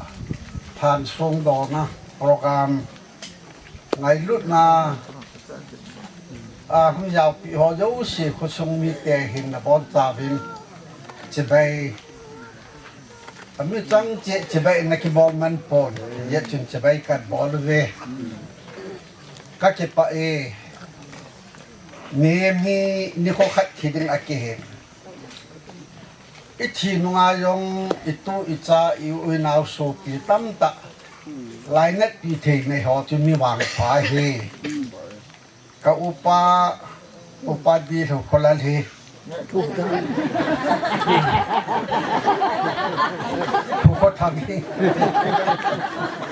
Lhansongdona program ngailutna a hung jaopi ho jouse khosung mite hin nabonchauvin chibai. Ami chang cheh chibai nakibol man pon. Hijeh chun chibai kabol uve. Kakipah e. Mihem hi nikho khat thi ding akihi. Ithi nunga jong itu icha i u inao sopi tamtah lainatpi thei nei ho chu mi vangpha ahi. Ka upa, upa Dilhukholal hi. Lhukhothang hi.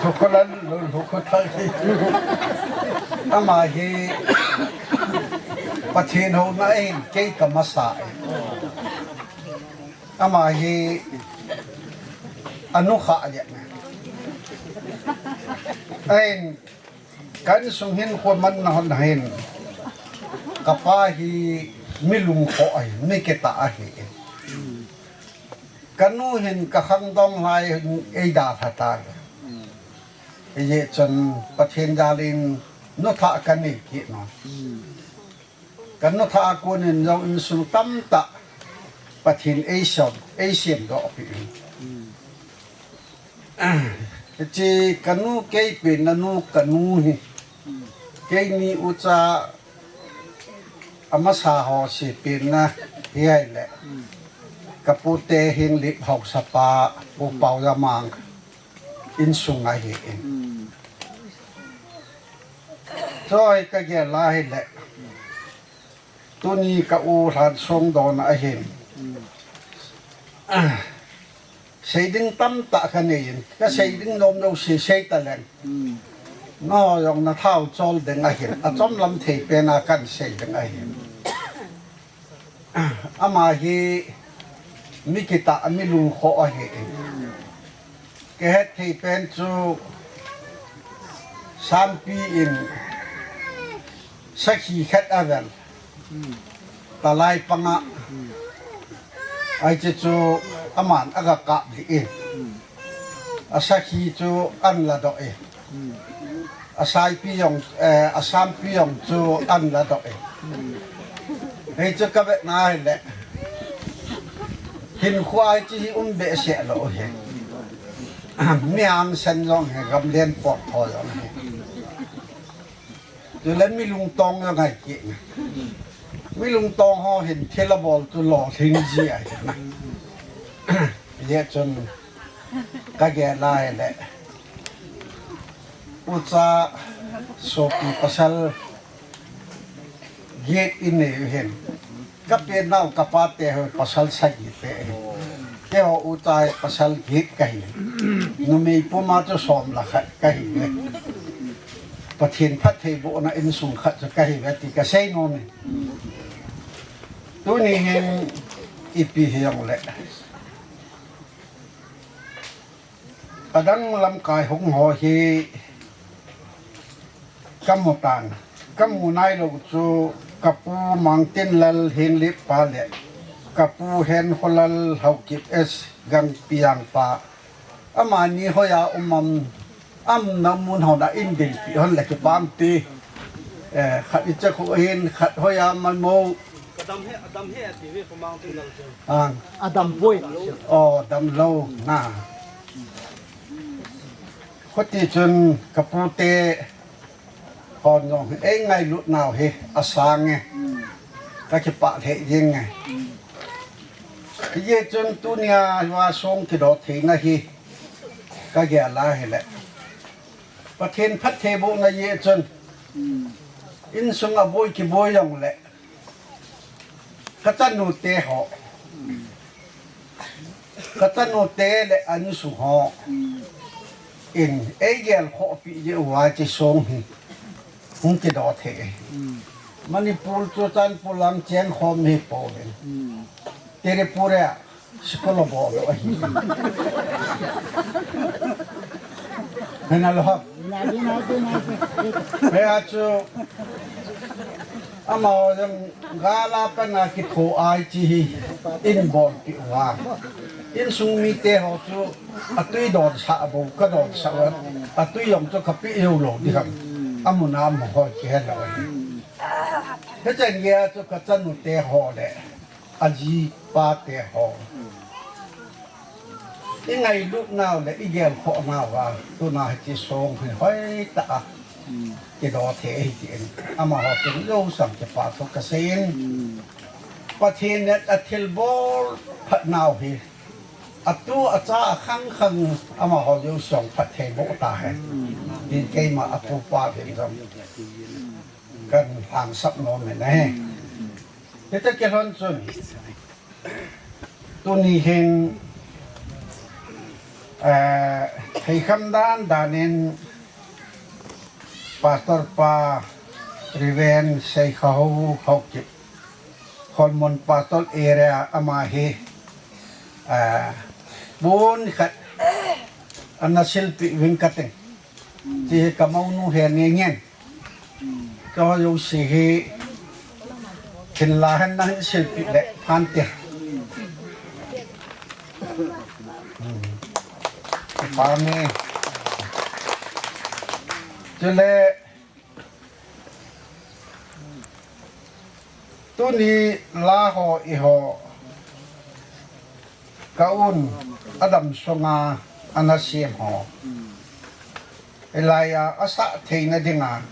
Lhukholal, Lhukhothang hi. Ama hi Pathen houna ahin kei kamasa e. Ama hi anukhah le. Ahin, ka insung hin khoman na hon hin. Kapa hi mi lungkhoh ahi, mi kitah ahi. Kanu hin kakhangdong lai hin eidalha tai. Hijeh chun Pathen jalin nuthah kanei kit nom. Kanu thah a konin jong insung tamtah Pathen eisem, eisemdoh peh in. Hiche kanu kei pen nanu kanu hi. Keini ucha amasa ho sepen na hi ahile. Kapu te hin lip haosapa, Pu Paojamang insung ahi in. Choi kagel a ahile. Tuni ka u Lhansongdona ahin. Seiding tamtah kanei in. Kasei ding nom jouse sei taleng. Nangho jong nathao chol ding ahin. Achomlam thei pen a kahin sei ding ahin. Ama hi mi kitah, mi lungkhoh ahi. Kahet thei pen chu Sanpi in sakhi khat avel. Talai panga. Ai che chu aman aga kap li e. Asakhi chu an la doh e. Asaipi jong, eh, asampi jong chu an la doh e. Hei chu ka vet na hile. Hinkho ai chi hi um behseh lou hi. Mi hangsan jong hi, gamlen pok ho jong hi. Chule mi lungtong jong ahi kit na. Mi lungtong ho hin thil abol chu lolhing ji ahi na. Hijeh chun ka gel a hile. Ucha sopi pasal get in nei u hin. Ka pen nau ka pate ho pasal sagi te. Keiho ucha hi pasal get kahi. Numei puma chu som le khat kahi ve. Pathen phattheibohna insung khat chu kahi ve ti ka sei nom e. Tuni hin ipi hijongle. Adang lamkai hung ho hi ka mu tan. Ka mu nailou chu ka pu Mangtinlal Henlip pa le ka pu Henkholal Haokip S Gangpiang pa. Amani hoiya um am, aumna mun hon a in dingpi hon le kipah um ti. Eh, khat icha khu hin, khat hoiya man mo. Adam he, Adam he ati ve pa Mangtinlal chu. Ang. Adam poi. Oh, damlou na. Khuti chun ka pute hon jong hi ei ngailut nau hi asang e. Ka kipah lheh jing e. Hijeh chun tunia hiva song kidoh theina hi ka gel a hile. Pathen phattheibohna jeh chun insung aboi kiboi jongle. Ka chanu te ho. Ka chanu te le insung ho. In, ei gel khoh pi jeh uva chi song hi. Hung kidoh thei. Manipur chu Churachandpur lam cheng khom hi po le. Tripura Sikolo bol lou ahi. Hena lou ham. Hea chu, amaho jong gal a pat a kitho ai chi hi, in bolpi uva. Insung mite ho chu, atui donsah bou, ka donsah uva, atui jong chu ka pe jou lou ding ham. Amun a amaho kihe lou ahi. Hichan geiya chu ka chanu te ho le. Aji pa te ho. I ngailut nau le i gelkhoh nau a, tuna hiche song hi hoitah a. Kidoh thei ahi tin. Amaho chun jousang kipathu kasei in. Pathen in athilbol phat nau hi. Atu acha akhang khang amaho jousang phatthei boh tahen. Tin keima apu pa vin jong. Kan hangsap nom in ahi. Hita kilhon chun. Tuni hin, eh, theikham dan dan in Pastor pa Reverend Seikhaho Haokip, Kholmun Pastor Area ama hi, eh, pon khat ana silpeh ving kating. Ti hi ka mounu he ni ngen. Ka jouse hi, thinlhang nang silpeh le phante. Amen. Chule, tuni la ho eiho, ka un, adam sunga, ana sem ho. Hilai a, asah theina dinga,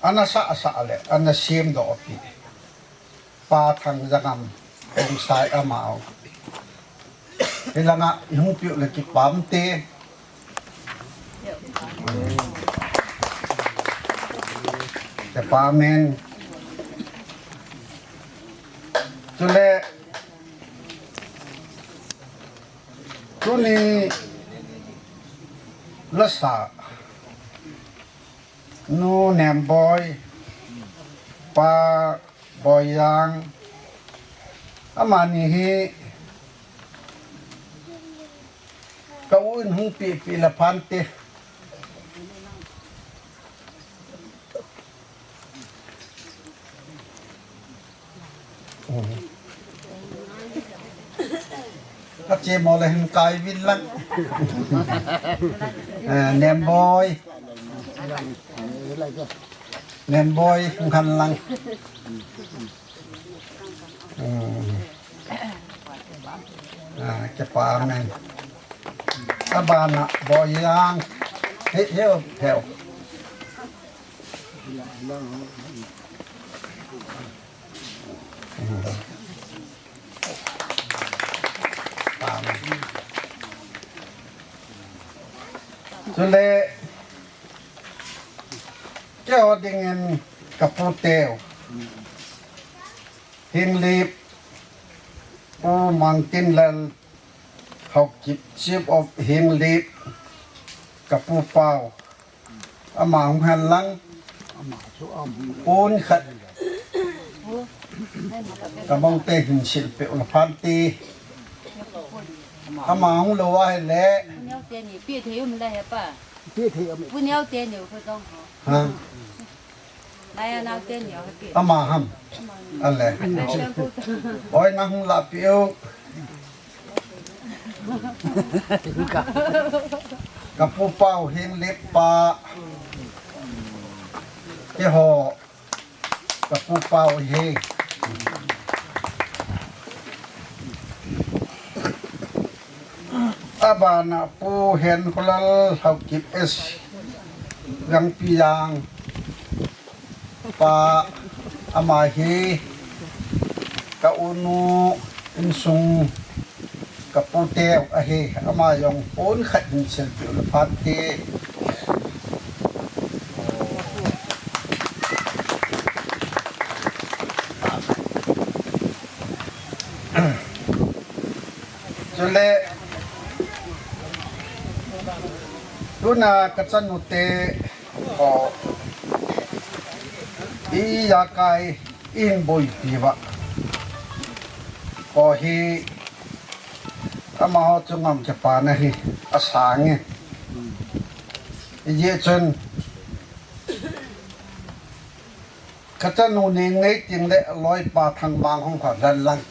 ana sah, asah le, ana semdoh pi. Pa Thangjangam, Khongsai amau. Hilanga, ihung piu le kipah te. Kipah men. Chule, tuni lasa. Nu Nemboi, Pa Boijang, amani hi ka u in hung pehpeh le phante. Che mo le hin kai vin lang. Eh, Nemboi. Nemboi, hung khan lang. Hmm. Ah, kipa amen. Abana, Boyang. He, he, he. Hmm. Chule, keiho dingin ka pu teu. Henglep, Pu Mangtinlal Haokip, Chief of Henglep, ka pu pau. Ama hung hen lang. Pon khat. Ka mong te hin silpeh u le phante. Ama hung lou ahile. Pu Neo te ni, pi thei um le he pa. Pi thei um. Pu Neo te ni, ko dong ho. Ha? Lai a nao te ni, ho pi. Ama ham. Ale. Oi, nang hung lah peh u. Ka pu pau Henglep pa. Keiho. Ka pu pau hi. Abana Pu Henkholal Haokip S. Gangpijang. Pa, ama hi ka unu insung ka pu teu ahi, ama jong pon khat hin silpeh u le phante. Chule, tuna ka chanu te, Ho, ijakai in boipi uva. Ho hi, amaho chunga kipana hi asang e. Ijeh chun, ka chanu Nengneiteng le loipa Thangmang hung kha lhan lang.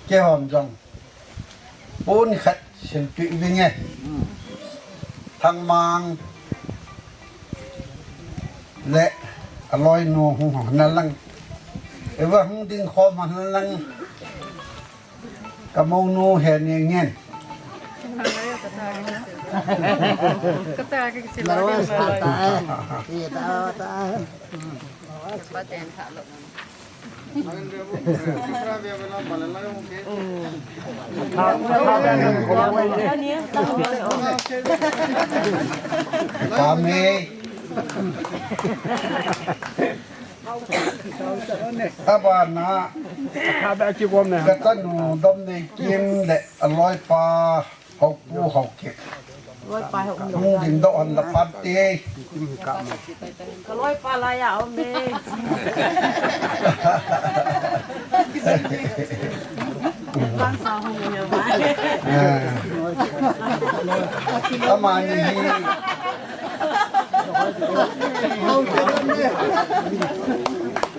Keihon jong pon khat silpeh vinge. Thangmang le aloinu hung hon lang. Eva hung ding khom hon lang. Ka mounu he ni ngen. Kami. Abana. Ka chanu Domneikim le aloipa. Haupu, Haokip. Hung dingdoh hon le phante. Ka loipa la ya om e. Amani hi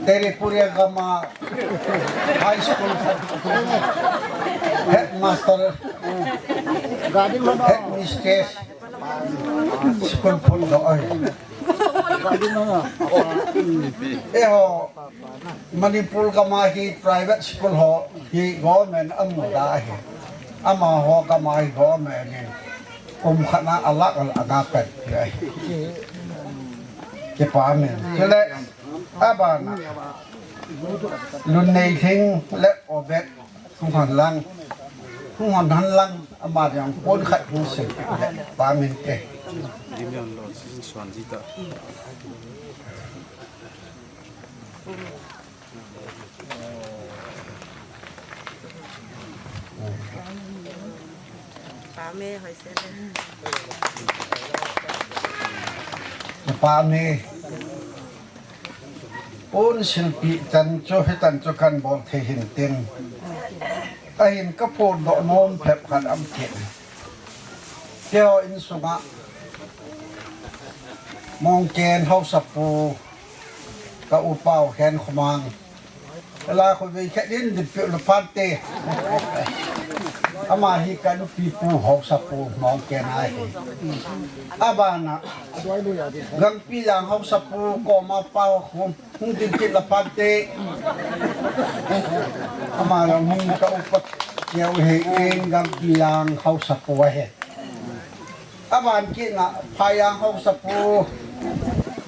Teripuria Gama High School headmaster, headmistress, school phundoh ahi. Eiho, Manipur gam a hi private school ho hi government amu da ahi. Amaho gam a hi government in kum khat na a lakh a lakh a nga pen ahi. Kipa amen. Chule, abana, Lunneilhing le Obed, hung hon lang, hung hon hon lang, ama jong pon khat hung sil le, pa min te. Pa me, hoi se le. Pa me. Pon silpeh chan chu, hichan chu kan bol thei hin tin. Ahin ka phondoh nom phabep khat um kit. Keiho insunga Mongken Haosapu ka upa u Khenkhomang. Ala khu vei khat in dipeu le phante. Ama hi ka nupi pu haosapu Hmongkena ahi. Abana Gangpilang haosapu koma pa hung, hung ding kit la phat te. Ama la hung ka upa keu hi in Gangpilang haosapu ahi. Aban kit na Phayang haosapu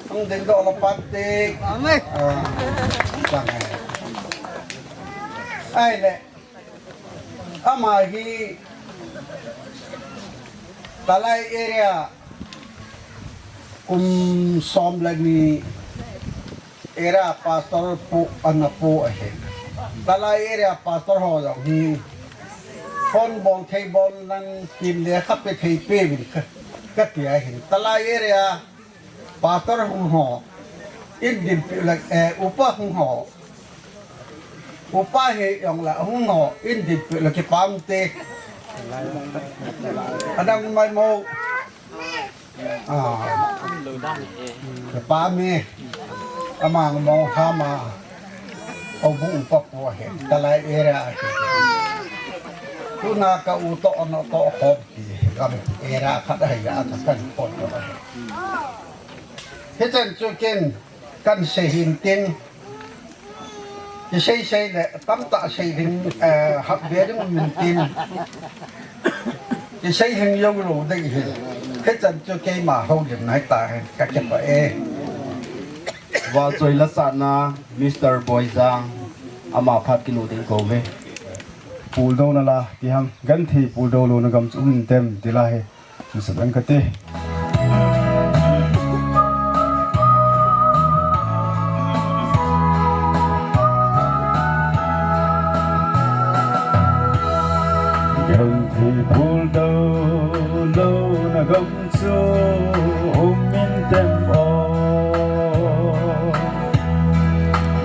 hung ding doh la phat te. Amen. Ah, chang ahi. Ahile. Ama hi Talai area kum som le ni area pastor pu ana pu ahi. Talai area pastor ho jong hi phone bol thei bol nan tin le kha pe thei pe vin ka, ka ti ahi. Talai area Pastor hung ho, in dinpi la, eh, upa hung ho. Upa hi jong la hung ho, in dinpi la kipah te. Adang mai mo. Ah. Kipah me. Amang mo hama. Houbung upa pu ahi. Talai area ahi. Tuna ka u toh ano toh khom ti. Gam area khat ahi a ka kan pon to ahi. Hichan chu ken kan sei hin tin, i sei sei le tamtah sei ding, eh, hap ve ding um in tin, i sei hin jong lou ding hin. Hichan chu keima houlim nai ta hin ka kipah e. Valchoi la sahna Mister Boijang ama phat kinu ding kou ve. Puldouna la ti ham, genthei puldouna gam chu um in tem ti la hi. Masat ang kati. Genthei puldouna gam chu um in tem o.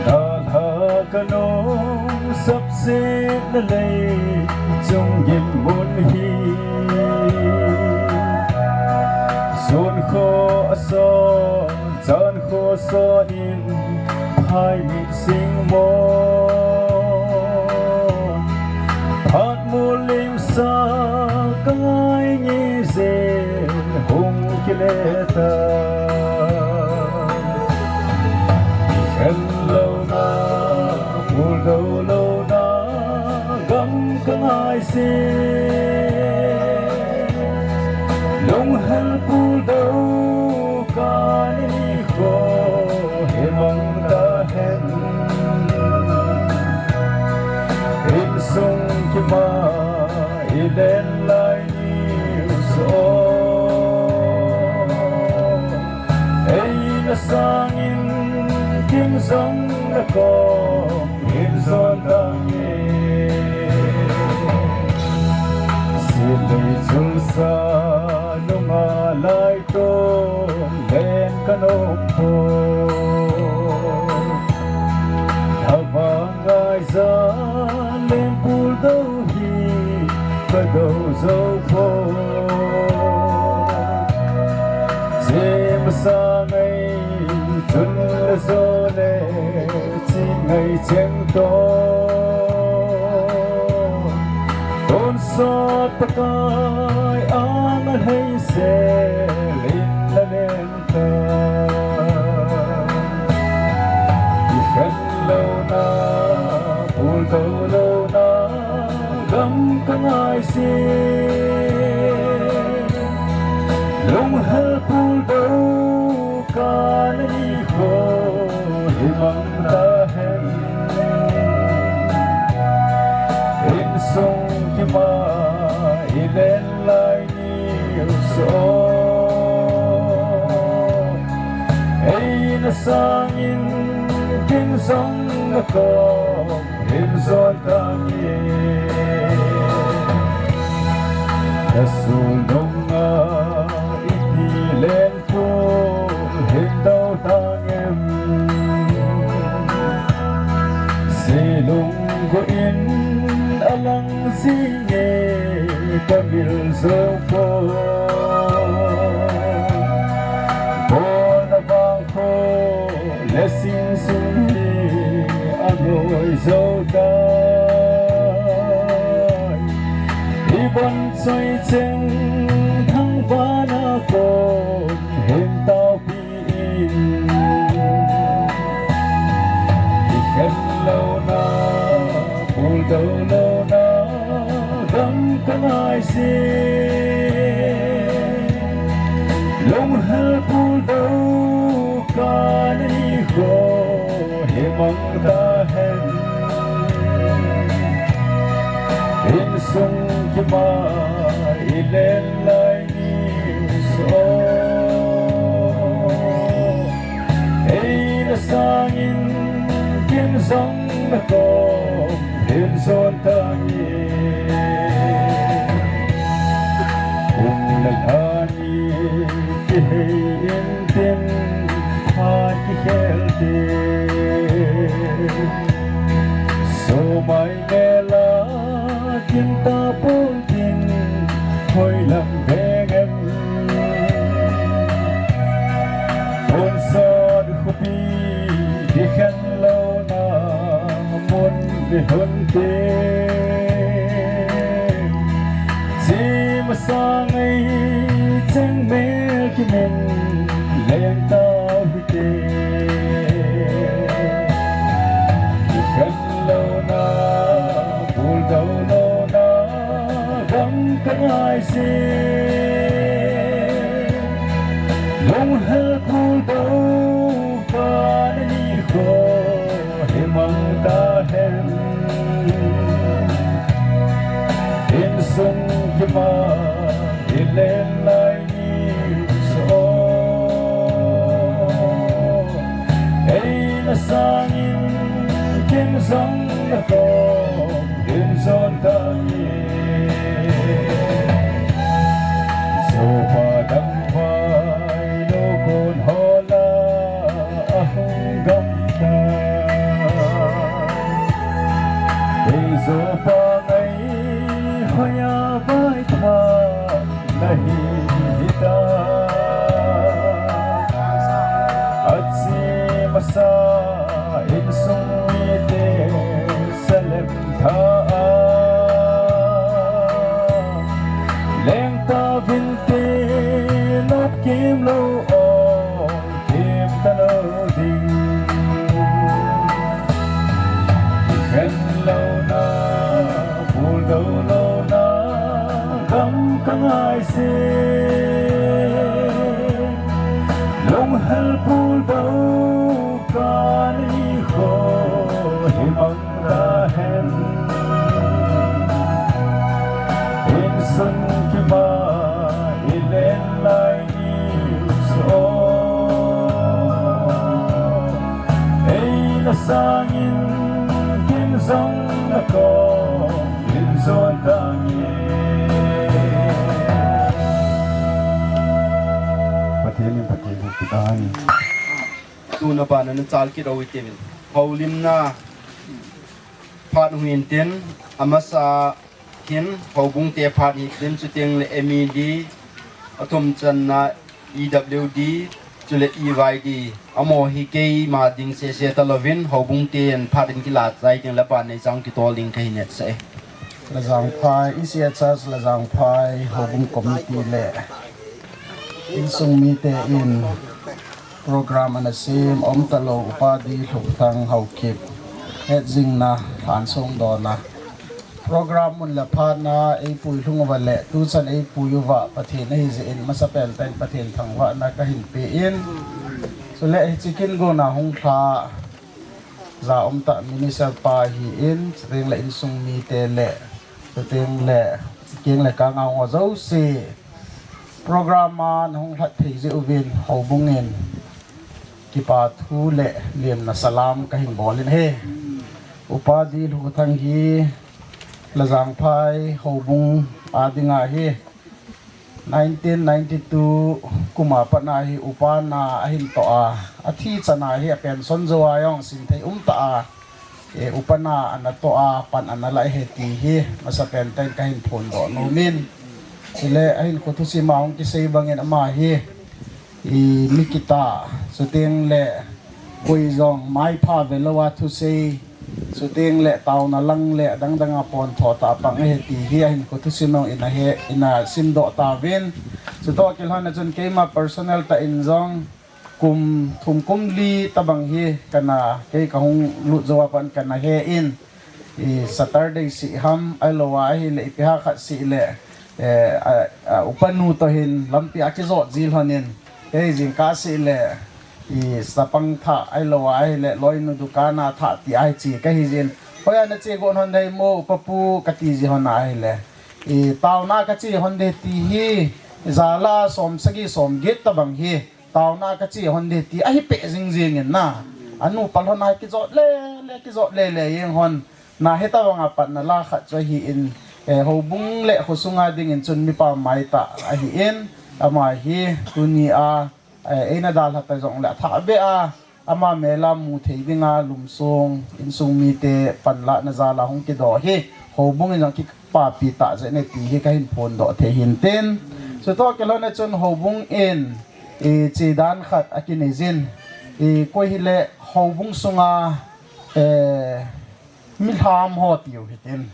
Dalha kanung sap Sina lei chung gim mun hi. Sun kho a son, chan kho son in, phai mit sing mo. Phat mu lim sa ka ngai nge zel hung kile ta. Khen louna, puldouna, gam ka ngai se. Lunghel puldouna ka ni kho, he mang ta hen. Insung kima, i len lai ni u so. Eina sangin kin jong na kom in jon tange. Silei chulsa nunga lai tong len ka nom pho. Thabang ngai ja len puldou hi ka dou jou pho. Che masa ngai chun le jo le chi ngai cheng to. Tonsot Pakai ang a lhei sel in la len ta. Kikhen louna, puldou louna, gam ka ngai se. Lunghel puldou ka na ni kho, hi mang ta hen. Insung kima, i len lai ni u so. Eina sangin kin jong na kom in jon tange. Ka sul nunga i ti len Pu hin dou tang em? Silung go in a lang jing e ka mil jou poi. Bon a vang kho le sing sung hi a noi jou tai. Von soi cheng thangvahna kon hin taopi in, kikhen louna, puldou louna gam ka ngai sih. Lunghel puldou ka na nikho hi mang tahen. Insung kima i len lai ni so. Ei na sangin kin zong na kom hin zon tange. Kum na lhani kihei in tin phat kikhel te. So mai mela kin ta pon tin hoi lam veng em. Pon sot khupi di khen louna mun di hun te. Chi masa ngai cheng mel kimin leng tau hi te. Kikhen louna, puldou louna gam ka ngai sih. Lunghel puldou ka na nikho hi mang tahen. Insung kima i len lai ni so. Ei na sangin kin zong na kom hin zon tange. Zopa dangvai lo kon hola ahung gam ta. Ei Zopa ngai hoiya vai tha na hi hita. Achi masa insung mite salem tha a. Leng tauvin te nop kim lo o. Kim ta lo ding. Khen louna, puldou louna gam ka ngai sih. Lunghel puldou ka nikho hi mang tahen. Insung kima i len lai ni so. Ei na sangin kin zong na kom hin zon tange. Pathen in Pathen in Pathen in. Tuna bana na chal kit o itin. Houlimna phat hung in tin, amasa hin houbung te phat hi tin, chuteng le M E D, athum channa E W D, chule E Y D. Amaho hi keima ding sese talouvin, houbung ten phat in kila chai ding le ban nei chang kitol ding kahin netsah e. Lajangphai, E C H Church Lajangphai, houbung committee le insung mite in program ana sem, umtalou Upa D. Lhukthang Haokip hetzingna, lhansong dona. Program mun le phatna eipui lhung uva le, tuchan eipui uva, Pathen ahi jeh in, masapen tah in Pathen thangvahna kahin pe in. Chule hiche kin gona hung lha, ja umtah minister pa hi in, chuteng le insung mite le, chuteng le, keng le kang a ho jouse. Program a nahung lhat thei jeh uvin houbung in kipa thu le lemna salam kahin bol in ahi. Upa D. Lhukthang hi Lajangphai houbung a dinga hi nineteen ninety-two kum a pat na hi upa na ahin toh a, athi chan a hi a pension jou a jong sin thei umtah a, e, upa na ana toh a, pan ana la ahi ti hi masapen tah in kahin phondoh nom in. Chule ahinkho thusim a hung kisei bangin ama hi, i, mi kitah, chuteng le koi jong maipha velou a thusei, Chuteng le taona lang le adang dang a pon tho ta pang ahi ti hi ahin kothu sinong in ahe, in asim doh tauvin. Chutoh kilhon a chun keima personal tah in jong kum thum kum li tabang hi kana, kei kahung lut jou a pat kana he in, i Saturday sih ham, ahilou a ahile ipi ham khat sih le, eh, a, a, upanu toh hin lampi a kijot ji lhon in, kei jingkah sih le, i chapang thah, ahilou a ahile loinu dukan a thah ti ahi chi kahi jin. Hoiya nache got hon ding mo, upapu kati ji hon ahile, i taona kache hon ding ti hi, jala som sagi som get tabang hi taona kache hon ding ti ahi peh jing jing in na. Anu pal hon a kijot le le, kijot le le jeng hon. Na hitabang a patna la khat chu ahi in, eh, houbung le khosung a ding in chun mipa mai tah ahi in, ama hi tuni a, eh, eina dalha ta jong le athah beh a, ama mel a mu thei ding a lumsong insung mite panlahna jal a hung kidoh hi houbung in jong kipapi tah jeh in ti hi kahin phondoh thei hin tin. Chutoh kilhon a chun houbung in, i chedan khat akinei jin. I koi hile houbung sunga, eh, milham ho tiu hitin.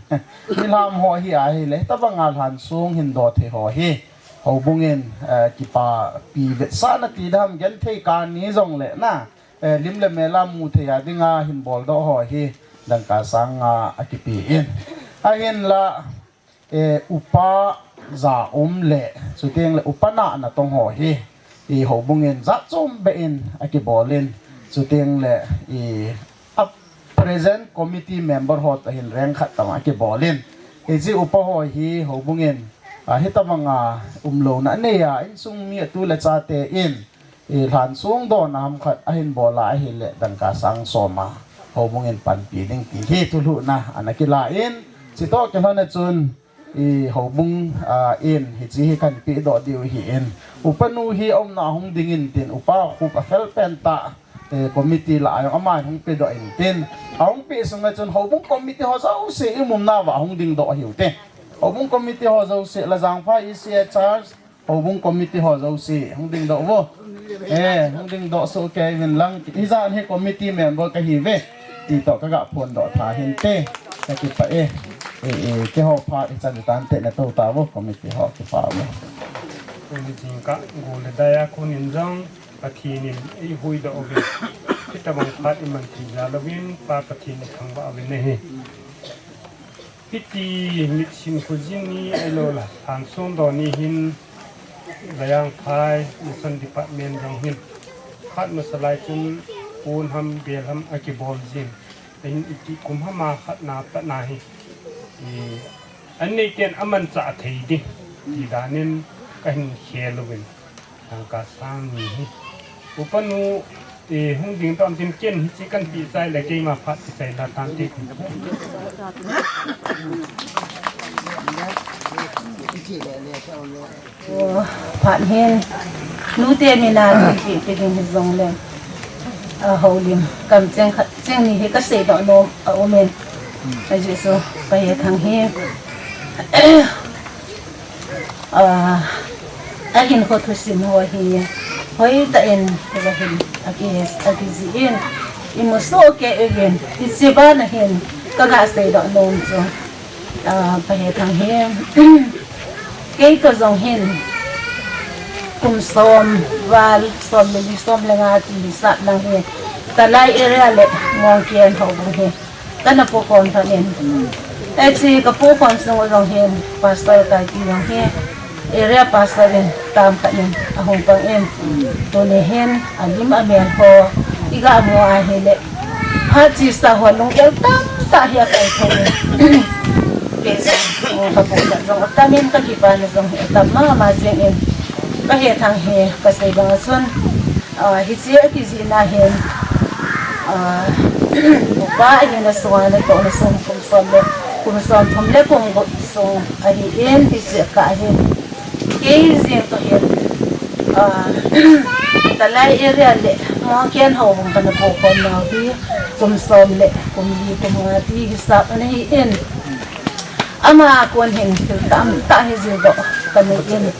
Milham ho hi ahile, hitabang a lhansong hin doh thei ho hi houbung in, eh, kipapi vetsahna ti dam genthei kani jong le na, eh, lim le mel a mu thei a ding a hin boldoh ho hi dangka sang nga akipe in. Ahinla, eh, upa ja um le, chuteng le upa na natong ho hi, i houbung in jat chom beh in akibol in, chuteng le, i a present committee member ho toh hin reng khat tang akibol in. Hiche upa ho hi houbung in, a, hitabang a umlouna anei a, insung mi atu le chate in, i lhansong dohna ham khat ahin bol a ahile dangka sang som a houbung in panpi ding ti hi thulhuhna ana kila in, chutoh kilhon a chun, i houbung, a, in hiche hi kahin pehdoh diu ahi in. Upanu hi aumna a hung ding in tin, upa khup afel pen tah, eh, committee lah a jong ama in hung pedoh in tin. Ahung peh sunga chun houbung committee ho jouse i umna uva hung dingdoh ahiu te. Houbung committee ho jouse, Lajangpha E C A church, houbung committee ho jouse hung dingdoh uvo. Eh, hung dingdoh soh kei uvin lang. Hijat hi committee member kahi uve ti toh kaga phondoh tha hinte. Kakipah e. Eh, eh, keiho phat hichan tante natou tauvo, committee ho, kipah uvo. Tuni jingkah go le dai a kon in jong Pathen in eihuhdoh uvin, hitabang phat iman thei jal uvin Pa Pathen ithangvah uvin ahi. Hiti mitsim khojin ni ahilou le lhansong doh ni hin, Lajangphai Mission Department jong hin phat masa lai chun pon ham bel ham akibol jin. Ahin iti kum ham a khat na pat na hi, i, an neiten amanchah thei ding ti dan in kahin khel uvin. Dangka sang ni hi. Upanu, eh, hung dingdoh tin ken hiche kahin peh chai le keima phat kichai la tante. Oh, phat hin. Nute mina nute peh ding hijong le. A, houlim. Kamcheng khat, cheng ni hi kasei doh nom aum in. Ajeh chu, Pu Hethang hi. A, ahinkho thusim ho hi hoitah in, hiva hin, aki, akijih in, imu soh kei uvin, hiche bana hin, kaga seidoh nom chu, a, Pu Hethang hi, kei toh jong hin, kum som val, som le li, som le nga ti hisap lang hi, Talai area le Mongkian houbung hi, kana pukhom phat in. Hiche kapukhom sung u jong hin, Pastor Kaipi jong hi, area pastor in tam khat in ahung pang in. Tuni hin, alim amel ho, iga mu ahile, phat chesa ho lunggel tamtah hi akaithou in. Kei jong, kapu jong atam in, kakipana jong hi atam mama jeng in. Pu Hethang hi, kasei bang a chun, a, hiche akijihna hin, a, upa ahina sunga natohna sung kum som le, kum som thum le kum gup sung ahin, hiche kah hin. Kei jeng toh hin, a, Talai area le Mongkian houbung kana pukhom nau hi, kum som le, kum li, kum nga ti hisap ana hi in. Ama kon hin thil tamtah hi jildoh kanei in.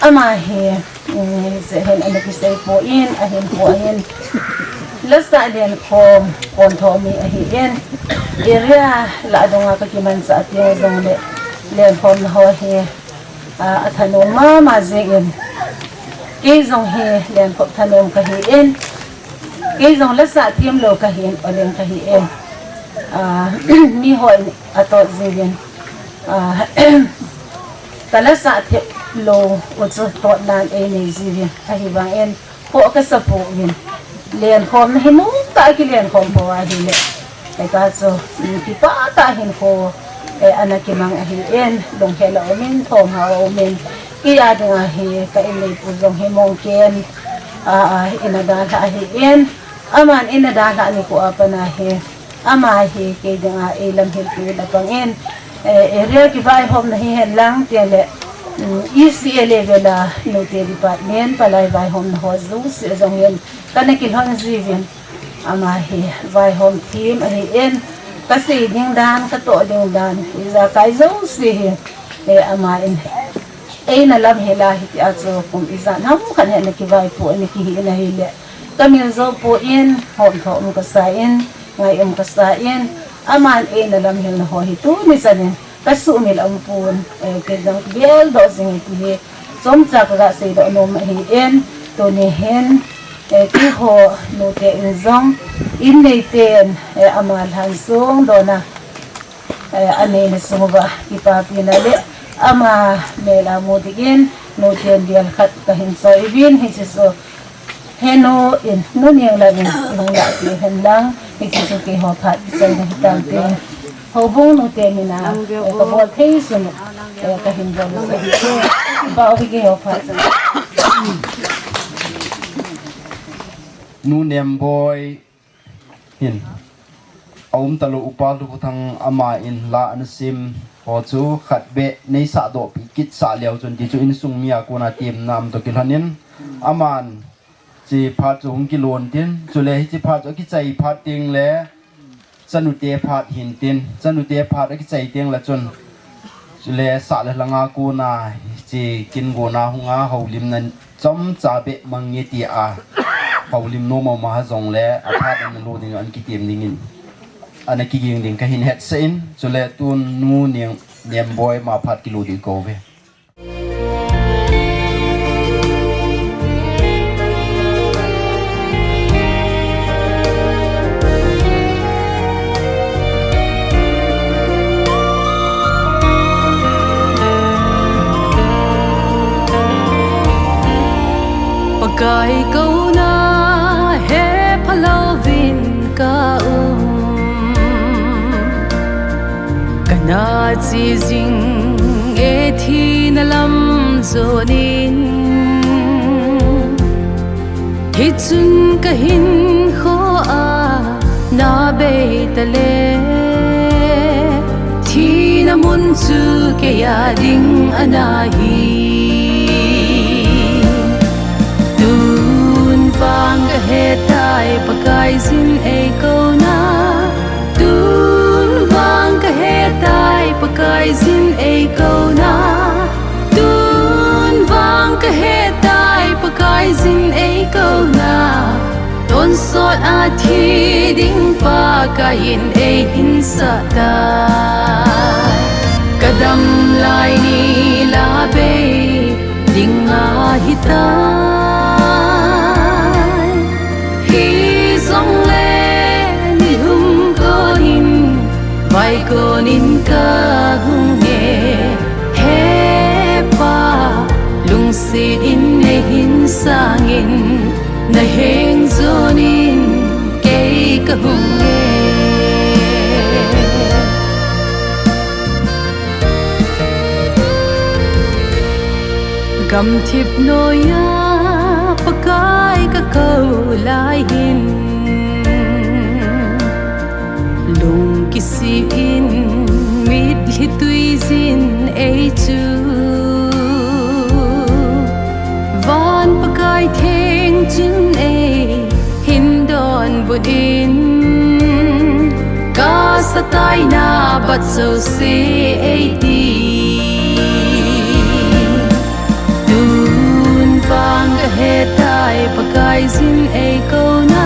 Ama hi, um, hiche hin ana kisei poi in, ahinkho ahin. Lasah lenkhom, kontho mi ahin. Area lah dunga kakimanchah teng jongle, lenkhom na ho hi, a, athanom mama jingin. Kei jong hi lenkhom thanom kahin. Kei jong lasah themlou kahin, oleng kahin. A, mi hon atot jiuvin. A, ka lasah themlou u chu totnan einei jiuvin. Ahivangin, khoh kasa pouvin. Lenkhom na hi nungtah kilenkhom pou ahile. Eka chu, um, kipah tah hinkho, eh, ana kimang ahin, lunghel aumin, thomhao aumin. Kei a dinga hi, ka inneipu jong hi mongken, a, a, in adalhah ahin. Aman in adalhah nikho a pat a hi. Ama hi kei dinga eilamhiltu na pangin, eh, area kivaihomna hihen lang teng le, um, E C A level a nute department palai vaihomna ho jouse jong hin kana kilhon jiuvin, ama hi vaihom them ahin, kasei ding dan, katoh ding dan, ijakai jouse hi, eh, aman eina lamhil a hitia chu kum ijat ham khat hi ana kivaipoh ana kihi in ahile, kamil jou pon, homtho um kasa in, ngai um kasa in, aman eina lamhilna ho hi tuni chanin kasuhmil aum pon, eh, kei jong kigeldoh jing e ti hi chomcha kaga seidoh nom ahin, tuni hin, eh, keiho nute in jong, inneiten, eh, ama lhansong dona, eh, aneina sung uva kipapina le ama mel a mu dingin nuten bial khat kahin choi uvin, hiche chu henu in, Nu Nenglam in, ihung lahpeh hen lang, hiche chu keiho phat kichaina hitante. Houbung nute mina, eh, kabol thei sun, eh, kahin bol u ahi. Pao hi keiho phat. Nu Nemboi hin, aum talou Upa Lhuvuthang, ama in la ana sim ho chu khat beh neisahdohpi kit sah leu chun ti chu insung mi a kona temna um toh kilhonin, aman hiche phat chu hung kilon tin, chule hiche phat chu akichai phat teng le chanute phat hin tin, chanute phat akichai teng le chun, chule sah le lhanga kona hiche kin gona hunga houlimna chomcha beh mang nge tia houlim nom aum a jongle aphat ana lo ding, ana kitem dingin, ana kiging ding kahin hetsah in, chule tun Nu Neng, Nemboi ma phat kilu ding kouve. Pakai kouna hepha louvin ka um, kana che jing e thina lam jonin. Hichun kahinkho a na bei tale, thina mun chu kei a ding ana hi. Tun vang kahetai Pakaiyin eikouna, tun vang kahetai Pakaiyin eikouna, tun vang kahetai Pakaiyin eikouna, tonsot a thi ding Pakaiyin eihinsah tai. Kadam lai ni la bei ding ahitai. Hijongle ni hung konin, vai konin kahung e. He Pa, lungset in neihin sangin, naheng jonin kei kahung e. Gamthip noiya Pakai kakou lai hin, lung kisih in mitlhi tui jin ei chu, van Pakai theng chun ei hin donbut in, ka sataina bat jouse ei ti. Tun vang kahetai Pakaiyin eikouna,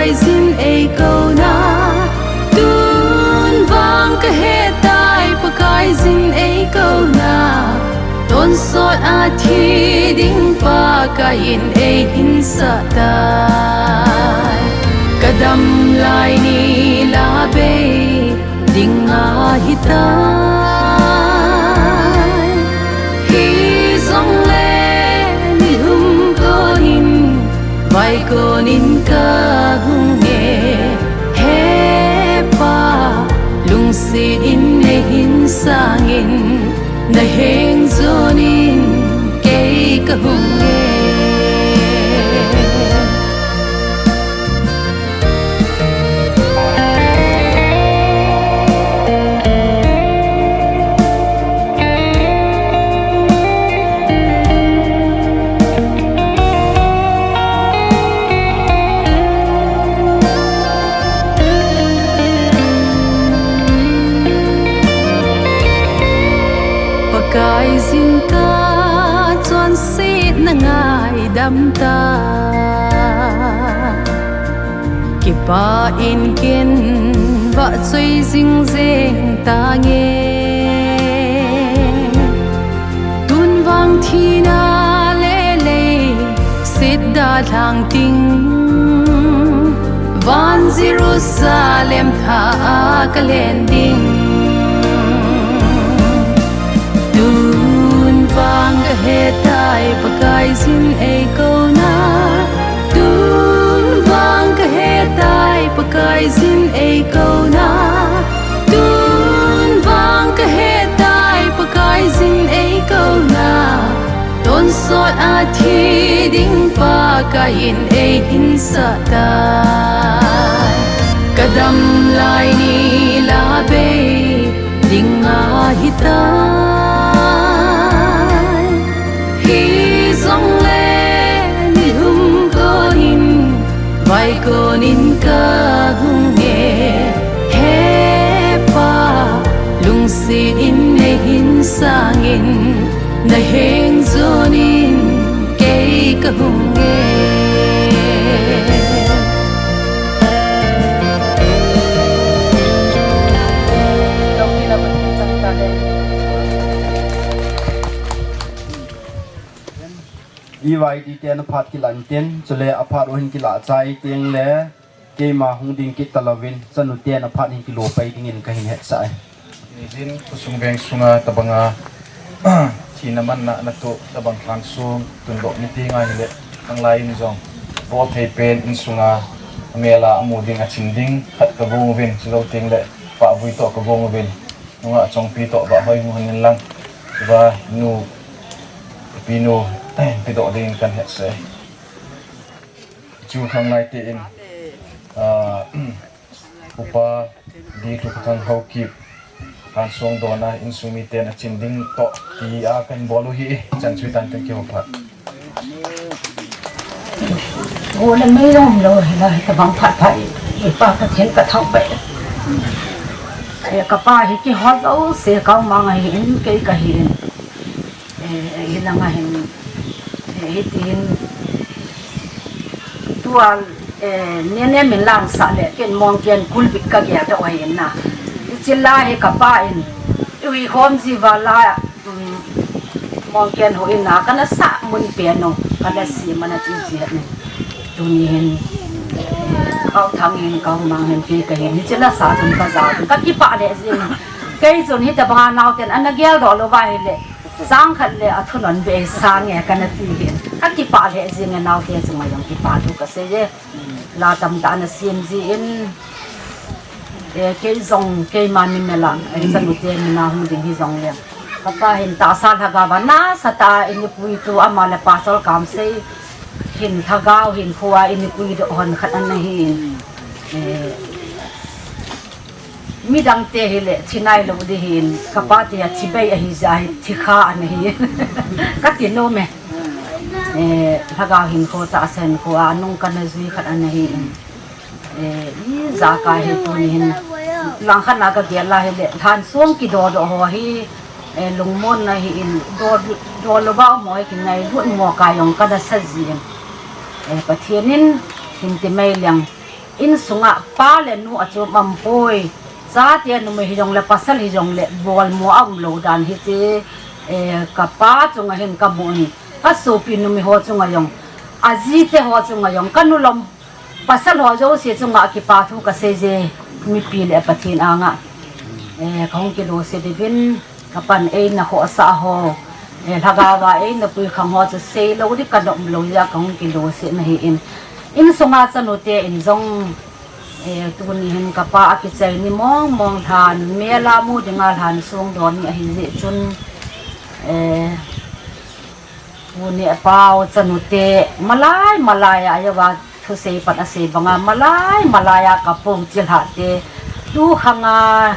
Pakaiyin eikouna, tun vang kahetai, Pakaiyin eikouna, tonsot a thi ding Pakaiyin eihinsah tai. Kadam lai nilhah bei ding ahitai. Hijongle nilhum konin, vaikonin kahunge. He Pa, lungsetin neihinsangin, naheng jonin kei kahunge. Pakaiyin kachonsetna ngaidam tai. Kipah in ken vahchoi jing jeng tange. Tun vang thina le leiset dalhang ding, van Jerusalem thah a kalen ding. Tun vang kahetai, Pakaiyin eikouna. Tun vang kahetai, Pakaiyin eikouna. Tun vang kahetai, Pakaiyin eikouna. Tonsot a thi ding Pakaiyin eihinsah tai. Kadam lai nilhah bei ding ahitai. Hijongle nilhum konin, vaikonin kahunge. He Pa, lungsetin neihinsangin, naheng jonin kei kahunge. E Y D ten aphat kilah intin, chule aphat u hin kilah chai teng le, keima hung ding kit talouvin, chanu ten aphat hin kilo pai dingin kahin hetsah e. Nijin khosung veng sunga tabanga, thina manna natoh tabang lhansong tundoh niti ngai hile, tanglai in jong, bol thei pen insunga, amel a amu ding achin ding, khat kagong uvin, chujou teng le, pahvui toh kagong uvin, nungah chongpi toh vahhoi hung hon in lang, va nu, pi nu, pi doh dingin kan hetsah e. Chu khanglai te in, ah, Upa D Lhupathang Haokip, lhansong dona insung miten achin ding toh, tia kan bol u hi, chan chu tan ten kihou phat. Go le mei jong lou, hilai tabang phat phat, i Pa Pathen kathangvah e. E, kapa hi kihou jouse, ka mang ahin, kei kahin. Eh, eh, hinang ahin, eh, hitin, tua, eh, nene min langsah le, ken Mongken kulbit kagel doh ahin na. Hiche la hi kapa in, ihui khom ji vala, um, Mongken houin a, kana sah mun pen u, kana sim ana ti ji ahin. Tuni hin, eh, Kauthang hin, Kaumang hin, kei kahin, hiche la sa chun kaja, kakipah lheh jing. Kei chun hitabanga naoten ana geldoh louva ahile, Sang khat le a thunon be sang e kana ti hin. Kakipah lheh jing e, naote chunga jong kipa thu kasei e. La tamtah ana sem jin. E, kei jong, keima ni mela, e, chanu te mina hung ding hijongle. Kapa hin tahsa lhagao va nasatah a eipui tu ama le Pastor Kamsei hin lhagao hinkho a eipui doh hon khat ana hin. E, Midang te hile, thi nailou ding hin, kapa te a thi bei ahi jeh hin, thi kha ana hi. Kati nom e. Eh, lhagao hinkho tahsa hinkho a, nung kana jui khat ana hi. Eh, ijakai hi tuni hin, langkhat na kagel a hile, lhansong kidodoh ho hi, eh, lungmonna hi in, do, do lou va mo hi kingailut mo ka jong kana sa jin. Eh, Pathen in, hin ti mai leng. Insunga pa le nu achom ampoi. Chate numei hijongle pasal hijongle bolmo aumlou dan hiche, eh, kapa chunga hin kamun. Kasopi numei ho chunga jong, ajite ho chunga jong, kanulom pasal ho jouse chunga kipathu kaseije, mipi le Pathen anga, eh, kahung kilose diuvin. Kapan eina khohsah ho, eh, lhagaova eina puikhang ho chu seilou ding kanomlou jeh a kahung kilose nahin. Insunga chanute in jong, eh, tuni hin kapa akichai ni mong mong lhan, mela mu dinga lhan song don ni ahijeh chun, eh, Pu Nehpao chanute, malai, malai a, ajouva thusei pan asei banga, malai, malai a kapou chilhah te, tukhanga,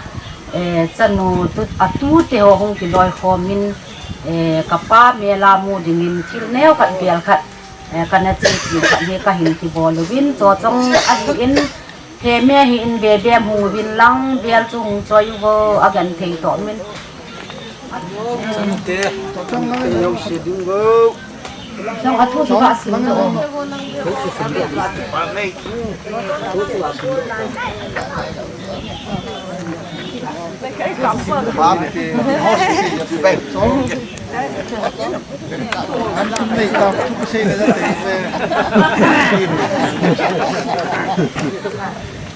eh, chanu, tu, atute ho hung kiloikhomin, eh, kapa mela mu dingin thil neokhat, bel khat, eh, kana chepi khat hi kahin kibol uvin, chochong ahin, Heme hi in bebem hung uvin lang, bel chu hung choi uvo, agenthei toh min. Jong athu chu kasim doh.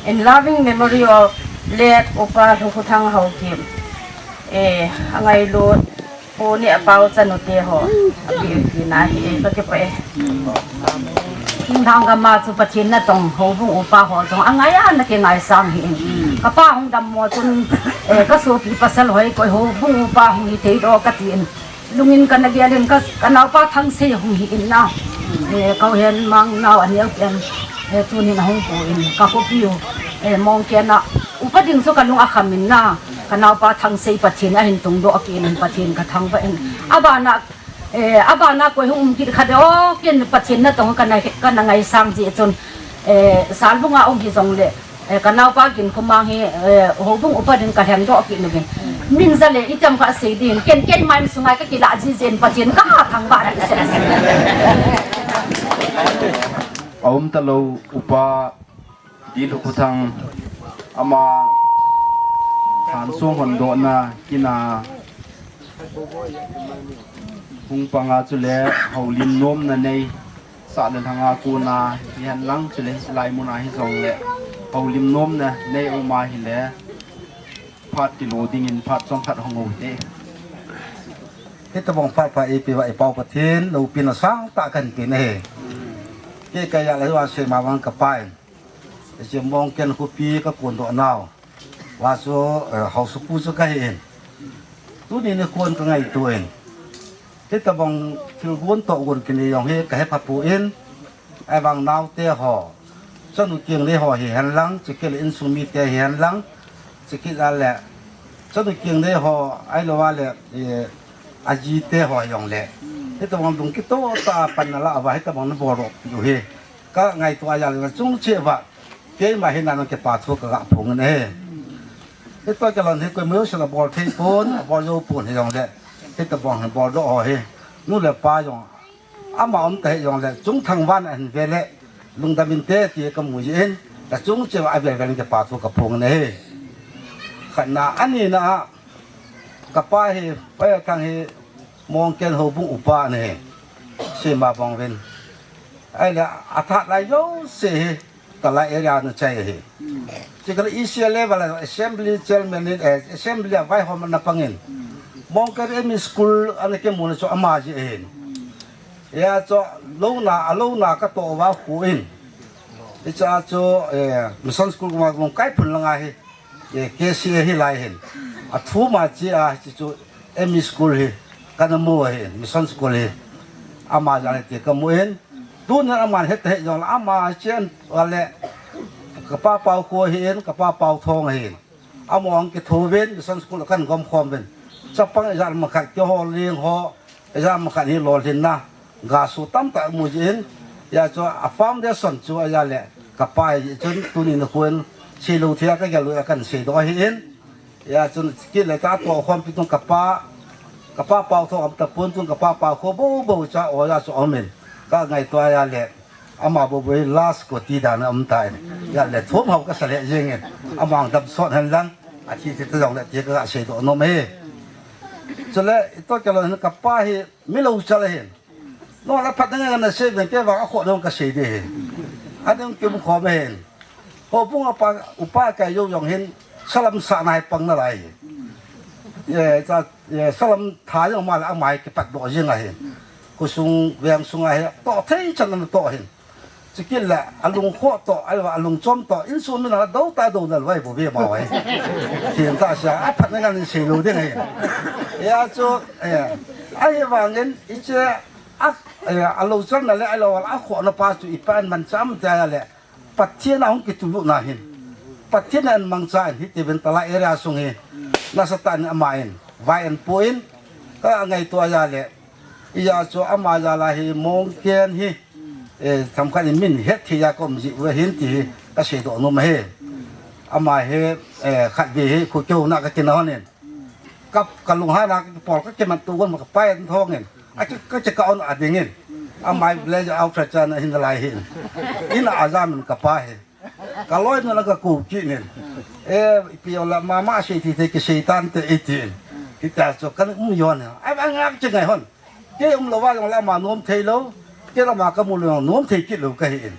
In loving memory of late Upa Lhukhuthang Haokip, eh, angailut Pu Nehpao chanute ho, apiupi na hi, eh, kakipah e. Thinglhang gam a chu Pathen natong houbung upa ho jong angai a nakingaisang hi in. Kapa hung dammo chun, eh, kasopi pasal hoi koi houbung upa hung hithei doh katin. Lungin kana gelin ka, kanaopa Thangsei hung hi in na. Eh, Kauhen mang nao aneo pen. Eh, tunin ahung pu in. Kakhopiu. Eh, Mongken a. Upa ding chu kalung akham in na. Kanaopa Thangsei Pathen ahin tungdoh kit in Pathen kathangvah in. Abana, eh, abana koi hung um kit kha de o, ken Pathen natong kana, kana ngaisang jeh chun. Eh, Salbung a um hijongle. Eh, kanaopa Ginkhomang hi, eh, houbung upa din kalhengdoh kit uvin. Min ja le itam kha sei din, ken, ken mai sunga kakilah jiji in Pathen kathangvah in. Aum talou Upa D. Lhukhuthang ama thansung hondohna kina hung panga chule houlim nomna nei. Sah le lhanga kona hihen lang chule hilai muna hijongle houlim nomna nei uma hile phat kilo dingin phat chomkhat hung u hite. Hitobang phat pha eipeuva i Pau Pathen loupina sangtah kahin pe nahi. Kei kaja le hiva seima vang kapan. Hiche Mongken khopi kakondoh nau. Vachu, eh, haosapu chu kahin. Tuni nikhon kangaito in. Hitobang thil gon toh gon kinei jong hi kahe phapon. Ahivang naote ho. Chanu keng nei ho hihen lang, chukit le insung mite hihen lang. Chukit le chanu keng nei ho, ahilou le, eh, ajite ho hijongle. Hitobang lungkitoh tah a pan nalah uva, hitobang naboldoh piu hi. Kangaito a jal le nachung cheh uva. Keima hin nang kipathu kaga phong in ahi. Hitoh kilhon hi koima jouse abol thei pon, abol jou pon hijongle. Hitobang hin boldoh ho hi. Nu le pa jong. Ama um ta hijongle, chungthang vang ahin ve le, lungdam inte ti kamu jin, kachung cheh uva avel vel in kipathu kaphong in ahi. Khatna, anina a, kapa hi, Pai Thang hi, Mongken houbung upa ana hi. Seima bang uvin. Ahile, athat lai jouse hi, Kalay area ana chai ahi. Chukit le E C a level a assembly chairman in, eh, assembly a vaihom ana pang in. Mongken M E school ana kimu na chu ama jeh ahin. Hia chu louna, alouna katoh uva khu in. Hiche a chu, eh, mission school kuma kum kai phun langa hi. Eh, K C A hilai hin. Athum a che a, hiche chu M E school hi. Kana mu ahin, mission school hi. Ama jeh a ti kamu in. Tunin aman heta hih jongle ama chen vale kapa Pau Kho ahin, kapa Pau Thong ahin. Amaho kithouvin, mission school a kan gom khom uvin. Chapang ijat ham khat kihol ding ho, ijat ham khat hi lolhinna. Gasu tamtah mu jin, hia chu a foundation chu ahile kapa ahi chun tuni nikho in seilou thei a kagel u a kan seidoh ahin. Hia chun kit le katoh khompi tung kapa, kapa Pau Thong um tapon tung kapa Pau Kho bou bou cha o ja chu um in. Kangaito a ahile, Ama bou bou last ko ti dan a um ta in. Ya le thum hau ka sa le jeng in. Ama dam sot hen lang. A thi thi ta jong le ti ka seidoh nom e. Chule ito kelo hin ka pa hi mi lo chal hin. No la phat ngai na sei ben ke ba a kho dong ka sei de hin. A ding kim kho me hin. Ho bung a pa upa ka yo jong hin salam sa nai pang na lai. Ye cha ye salam tha jong ma la mai ke pat do jing a hin. Khosung veng sung a hi to thei chan na to hin. Chikit le, alung kho to, alung chom to, insung mi na do ta do na vai bo ve ma vai. Thiam ta sia, a phat na kan sei lo ding ahi. Ya chu, eh, ahi vangin, iche, a, eh, alo cham na le, alo a kho na pa chu i pan man cham ta ya le. Pathian a hung kitu lu na hin. Pathian an mang cha in hi ti ben tala area sung hi. Na sa ta ni ama in, vai an pu in, ka ngai to ya le. Iya chu ama jal a hi mongken hi, eh, themkhat in min het thei a ka um ji u ahin ti hi ka seidoh nom ahi. Ama hi, eh, khat ve hi khu keu na ka kin a hon in. Ka, ka lunghan a ka pol ka kiman tu gon ma ka pai an thong in. A ki, ka ki ka on a ding in. Ama hi village outreach a na hin lai hin. In a jam in ka pa hi. Ka loi na la ka ko ki nin. E, pi o la mama sei ti te ki sei tan te i tin. Kita chu kan um yon. Ai ba ngak che ngai hon. Ke um lo wa jong la ma nom thei lo. Ke la ma ka mu lo nom thei ki lo ka hi in.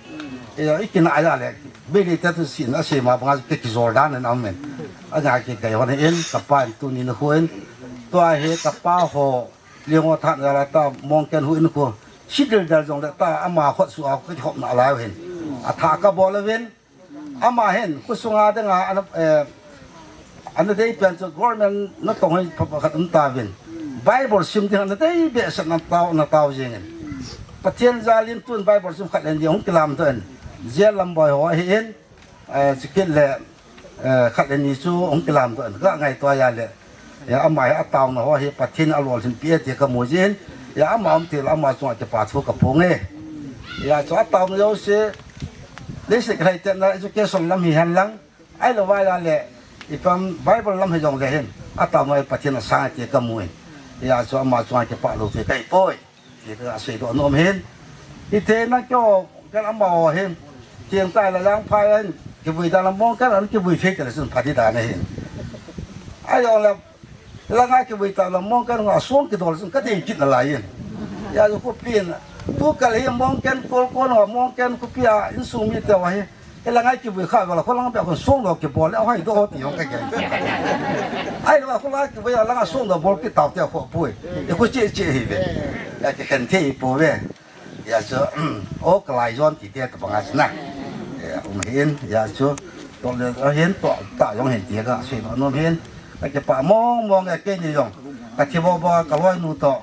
E, i kin a ya le. Be ni ta tu sin a sei ma ba ke ki Jordan na men. A nga ki kai hon in ka pa tu ni na hu in. Tua he ka pa ho. Liang o than la ta mong ken hu in ko. Sidil dal jong le ta ama khot su a ko hop na lai hin. A tha ka bol ven. Ama hin khosung a dang a ana, eh, ana dei pen chu government na tong hoi pha, pha khat um ta vin. Bible sim ding ana dei be sa na tao, na tao jing in. Pathian jal in tun Bible sim khat len ding hung kilam to in. Jel lam boi ho hi in, eh, chikit le, eh, khat le ni chu hung kilam to in. Ka ngai to ya le. Ya ama hi a taona ho hi Pathian a lolhin pi e ti ka mu jin. Ya ama um til ama chunga kipa thu ka phong e. Ya chu a taona jouse, le se khai te na education lam hi hen lang. Ai lo va ya le, i pam Bible lam hi jong le hin. A taona hi Pathian a sang ti ka mu e. Ya chu ama chunga kipa lo ti ka hi poi. Ti ka seidoh nom hin. Hi te na kyo, kan ama ho hin. Tiang tai la yang phai an. Kivui dan la mong kan an kivui thei te la sun pha ti dan hin. Ai jong le, la ngai kivui ta la mong kan nga suang kidol sun ka dei kit na lai in. Ya ju ko pin. Tu kal hi mong kan kol kon ho mong kan ko pia insung mi te wa hi. Ela ngai kivui kha vala kholang pia kon song lo kibol le hoi do ti hong ka ke. Ai lo kholang kivui la nga song lo bol ki tau te kho pui. E ko che che hi ve. Ya ke khen thei po ve. Ya chu o kalai jon ti te ta banga sna. Ya um hin ya chu to le hin to ta jong hin ti ka sei ba nom hin. Ka ke pa mong mong e ke ni jong. Ka thi bo ba ka loi nu to.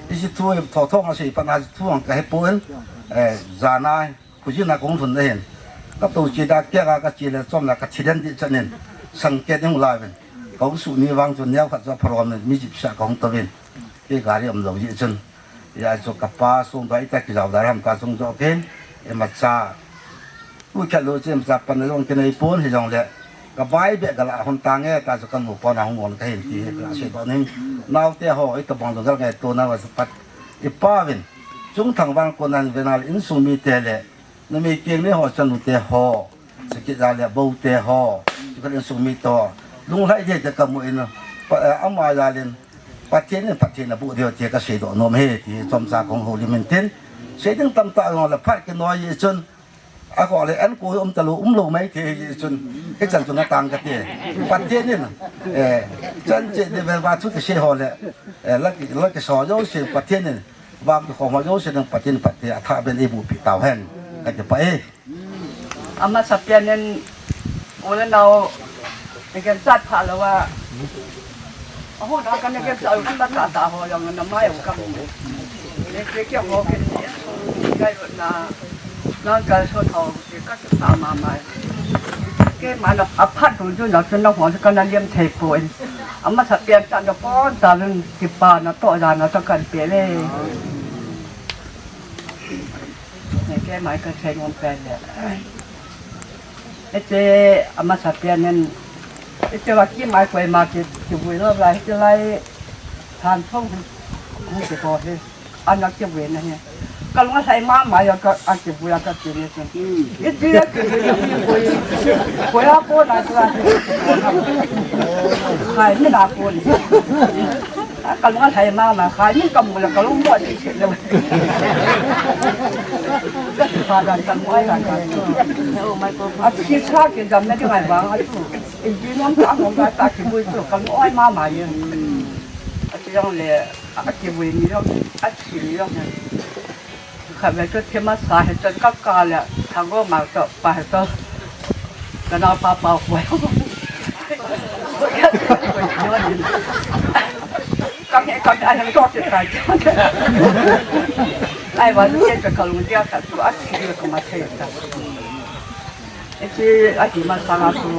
I si thu tho tho nga sei pa na thu ang ka he po in. Eh, jana Khujina kong thun na hin. Ka to chi da kia ka, ka chi le chom la ka thi den di chanin. Sang ke ding la vin. Kong su ni vang chun niau khat cha pharom ni mi jip sa kong to vin. Ke gari om lo ji chun. Ya chu ka pa sung ba ita ki jau da ram ka sung jo ken. E ma cha. U kha lo chen cha pan jong ke nei pon hi jong le. Ka bai be ga la hon ta nge ta chu ka nu pon a hung on ka hin ti ka se do ning. Nau te ho ita bang do ga ngai to na wa pat. I pa vin. Chung thang vang ko nan venal insung mi te le. Numei keng le ho chanu te ho, sakit ja le bou te ho, sakit insung mi to. Lunglhai te te ka mu in, pa, eh, ama ja len, Pathen in Pathen a bu deu te ka sei do nom he, ti chomcha kong ho li min tin. Sei ding tam ta jong le phat ke noi ye chun, a ko le an ko um ta lo, um lo mai te ye chun, he chan chun a tang ka te. Pathen in, eh, chan che de ver ba chu ke sei ho le, eh, la ki, la ki so jo se Pathen in, Vang ki khom ho jouse ding Pathen phat te a tha ben eibuhpi tau hen. Ka kipah e. Amasa pen in u le nao i gen chat pha lou a. Ahung a ka na gen chat u kan la ka ta ho jong na mai u kam. Ne ke ke ho ke ni. Kai ro na. Nang ka so thau ke ka ki pa ma mai. Keima na a phat tu chu na chu na ho ka na liam thei poi. Amasa pen chan na pon ta lun kipa na to ja na to kan pe le. Ne keima ka thei ngom pen le. Ete amasa pen nen. Ete wa ki mai koi ma ki ki vui lo lai ki lai. Than thong. Ni ki ko he. Ana ki vui na he. Kalung alhai mama a ka, akivui a kati ni chu. Iti akivui, koi a kona chu a. Hai, mi na kona. Kalung alhai mama, hai, mi kamu le kalung mo ti che le. Kati pa dan kalung ai dan. Akisa kidam na dinga vang a chu. Iti nom ta nom ta kivui chu kalung ai mama ye. Ati jongle, akivui ni jong, athi ni jong. Khatvei chu thim asa hi chun ka kal le, thang go mang to, pa hi to. Ka nao pa pa huai. Ka nge ka nge ai to ti tai. Ai va lu ke ka lung dia ka tu a thi ka ma thei ta. E ti a ti ma sa na tu.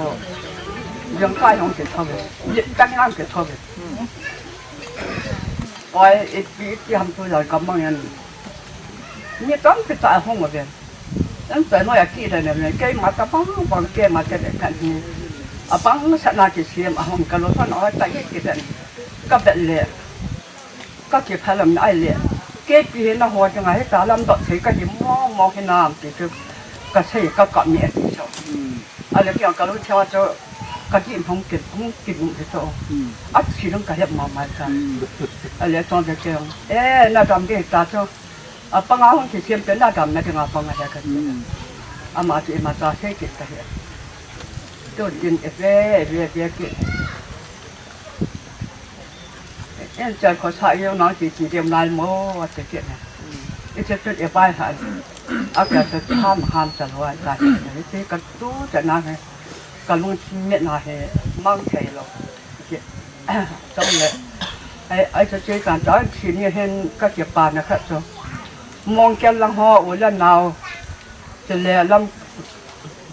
Yang ka yong ke tho ve. Ye ka nge ke tho ve. Oi, e ti ti ham tu ya ka mang yan. Mi tampi tah ahung uve. An ta noi a kile ne, keima tabang bang keima te le kan hi. Abang sa na kisem ahung ka lo thon oi ta hi kile. Ka bet le. Ka kiphalam na ai le. Keipi hi na ho dinga hi ta lam dot thei ka hi mo mo hi nam ti chu. Ka sei ka ka mi a ti so. Ale kiang ka lo cha cho ka ki hung kin hung kin hung ti cho. A chi dong ka he ma ma ta. Ale chong de kiang. E na dam de ta cho. A panga hung ki siam te na dam na dinga panga he ka. Ama chi ma ta sei ki ta he. To din e ve ve ve ki. En cha ko sa yo na ki ki dem nai mo wa te ki ne. E che tu e bai ha. A ka ta tham ham cha lo ai ta. E che ka tu cha na he. Ka lungthim metna hi mang thei lo. Chule, ai, ai chu che kan ta thi ni hin ka kipa na khat chu. Mongkel lang ho u le nao. Chule lam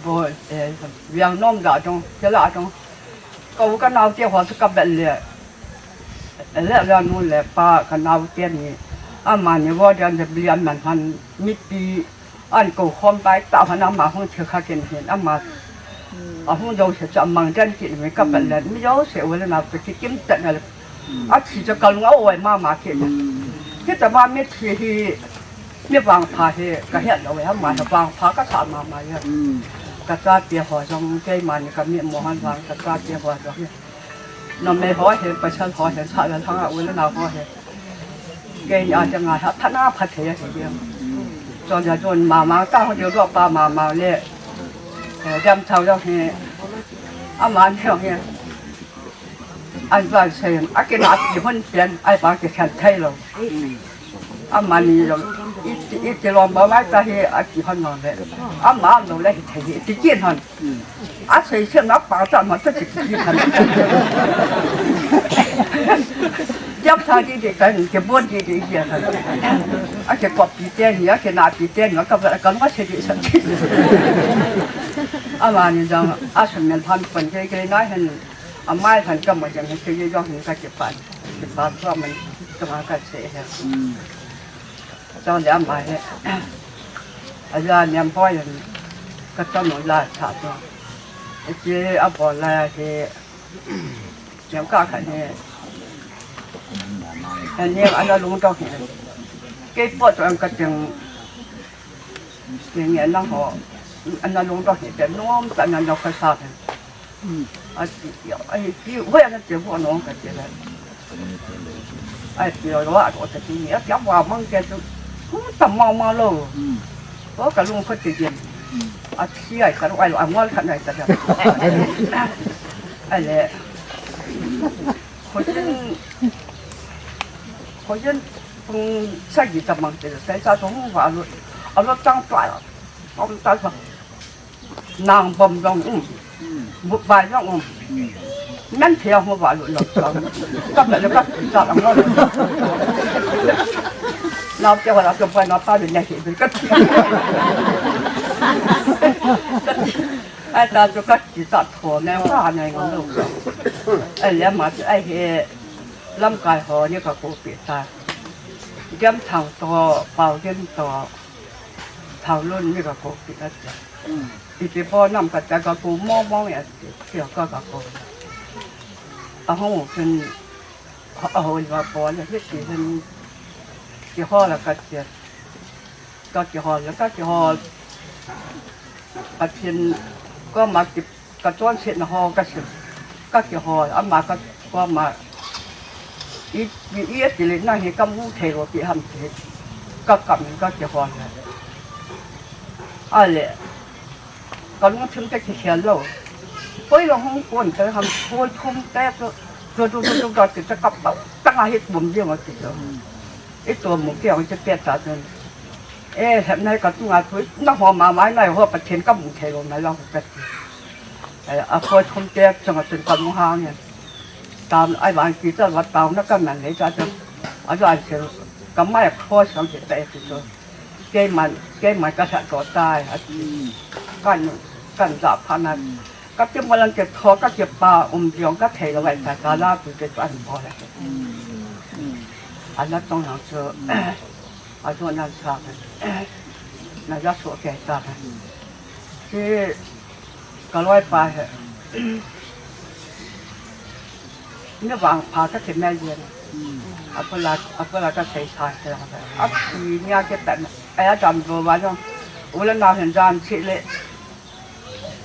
bo, eh, viang nom da dong, chule a dong. Ka u ka nao te ho chu ka bet le. Le le nu le pa ka nao te ni. Amani vo dia de bli a man han mipi An ko khom pai ta hon ama hung thil kha ken hin ama. A hung jo se cha mang den kin mi ka pal le mi jo se wala na pe ki kim ta na. A thi cha kal nga oi mama ke. Ke ta ma mi thi hi mi vang pha hi ka he lo ya ma vang pha ka sa mama ya. Ka cha te ho jong ke ma ni ka mi mo han vang ka cha te ho jong. Numei ho hi, pasal ho hi, sa le thang a u le nao ho hi. Kei ni a chang a, phat na phat thei a hi dia. Chon ja chon mama, ta ho jo do pa mama le. Eh, dam chau jong hi. Ama ni jong hi. An va sei, a ke na pi hon pian, ai pa ke khan thei lo. Amani jong, iti, iti lom ba mai ta hi, a ki hon no le. Ama no le hi thei hi, ti kin hon. A sei se na pa ta ma ta ti ki hon. Jam tha di de kan, ke bon di de ya kan. A ke ko pi te ni, a ke na pi te ni, ka ba ka ma se di sa. Amani jong, a sun mel phan pon ke ke na hen. Amai phan ka ma jong, ke ye jong hin ka ke pan. Ke pan to man, to ma ka se he. Chon le ama he. A ja niam boy ka chon no la cha to. E che a bo la he. Niam ka kha he. Ani ana lung to he. Ke po to an ka teng. Ke nge na ho. Ana lung to he te nom ta na no ka sa he. Ati, ai, ti, hoi ana ti, hoi ana ka ti la. Ai, ti, lo, lo, a, ko ta ti ni, ati, a, wa, mang ke tu. Hu, ta, ma, ma, lo. Ko, ka lung ko ti jin. Ati, ai, ka, ai, lo, a, ngol ka nai ta da. Ai, le. Ko jin, ko jin, tung, sa ji ta mang ti la. Sai sa tu, hu, wa, lo. A, lo, tang, ta, tong, ta, ta. Nang bom jong um. But bai jong um. Men thia ho ba lu lo chang. Ka ba le ka sa lang lo. Nau te ho la to ba na pa le ne hi ka. Ai ta to ka ti ta tho ne pa ne ngam lo. Ai le ma ai he lam kai ho ni ka ko pi ta. Diam thang to, pau diam to. Thang lun ni ka ko pi ta. Iti po nam ka ta ka ko mo mo ya ti, ti ka ka ko. A ho kin, a ho ni ma po le, hi ti hin, ti ho la ka ti. Ka kihol, ka kihol. Pathen koma ki, ka chonsetna ho ka sim. Ka kihol, ama ka koma. I, i, i ati le nang hi ka mu thei lou ti ham ti. Ka kam ka kihol. Ale. Ka lungthim ka kikhel lou. Koi lou hung kon ka ham koi thum ka chu. Chu chu chu chu ka ti ka kap lou. Ka nga hi bom jeng a ti chu. I to mu ke ong che pe ta chu. E, hep nai ka tunga thui, na ho ma mai nai ho Pathen ka mu thei lou nai lou ka ti. E, a khoi thum te chang a chun ka mu hang e. Tam ai vang ki cha va tau na ka man nei cha cha. A ja ai se ka mai khoi sang te te ti chu. Kei man, kei man ka sa to tai. A ti. Kan, kan ja pha na. Ka ti mo lang ke tho ka ke pa um jong ka thei lou ai ta ka la tu te chu an bo la. A la tong nang chu. A jo nan sa ka. Na ja so ke ta ka. Ki ka loi pa he. Ni vang pha ka ti me yen. A ko la, a ko la ka sei sa ke la. A ki ni a ke ta. Ai a dam do ba jong. U la na hen jan chi le.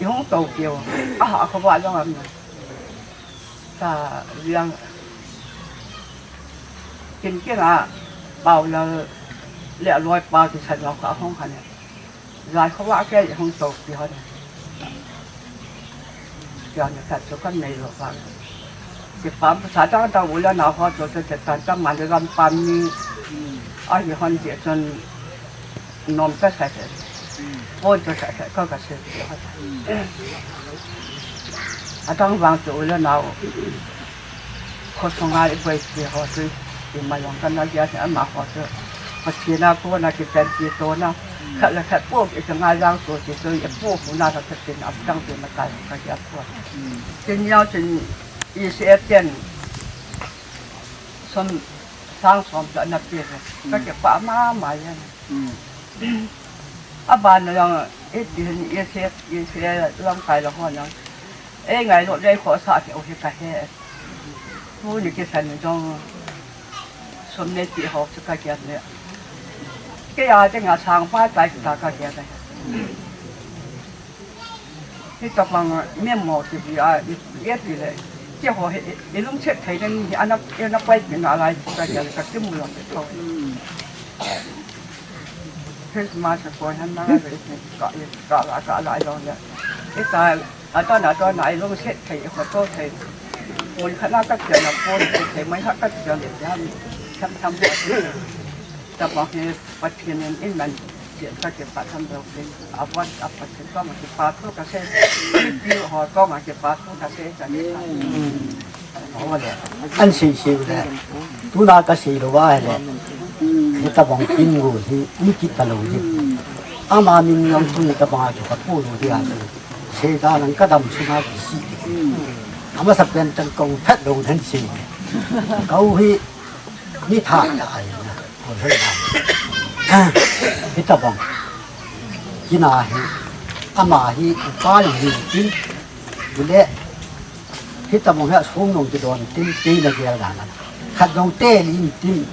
I hung to keu. A ha ko ba jong am. Ta liang. Kin kin a. Pau la le a loi pa ki sa lo ka hung ha ne. Lai ko ba ke hung to ki ha ne. Kya ne ka chu kan nei lou ba. Kipam sa dang dang u le nao ho chu chu chu tan tan man le lam pam ni. A hi hon je chun nom ka sa se. Pon chu sa se ka ka se. A dang vang chu u le nao. Kho sunga i boi ti ho chu i ma jong kan na ja se ama ho chu. Pathen a kona kipen ti to na. Khat le khat po i ka ngai jang to ti chu i po hu na ka khat tin a dang ti ma kai ka ja po. Tin yau tin I C F ten som sang som chu ana pe ve. Ka ke pa ma ma ya. A ban na jong i ti hin I C F, I C F long kai lo ho jong. E ngai lo dei kho sa ke o hi ka he. Tuni kisan jong som nei ti ho chu ka ke le. Ke ya te nga sang pa tai ta ka ke le. Hitabang memo ti hi a, i, i ti le. Keiho hi, i, i lungset thei le ni hi, ana, ana pai pi na lai, ka, ka, ka kimu lo te tho. Christmas a ko han na le, ka, i, ka, ka, ka lai lo le. I ta, a to na, to na, i lungset thei, i kho to thei. Mun khat na ka tia na ko thei, mai ha ka tia le, ya, tham, tham. Tabang hi Pathen in, in man, tia ka kipa tham deu ke. A von, a Pathen koma kipa thu ka sei. Pi ho koma kipa thu ka sei, ka sei. An sei sei le. Tuna ka sei lou va le. Hitabang kin go hi, ni kit ta lou hi. Ama min yong tuni tabang a kipa thu lou dia. Sei da nang ka dam sunga kisi. Ama sa pen tan kong phat lou nan sei. Kau hi, Ni tha ta ai na. Hitabang. Kina hi. Ama hi upa li hin tin. Bule. Hitabang hi asung nong kidon tin. Kei na gel dan. Khat nong te li tin.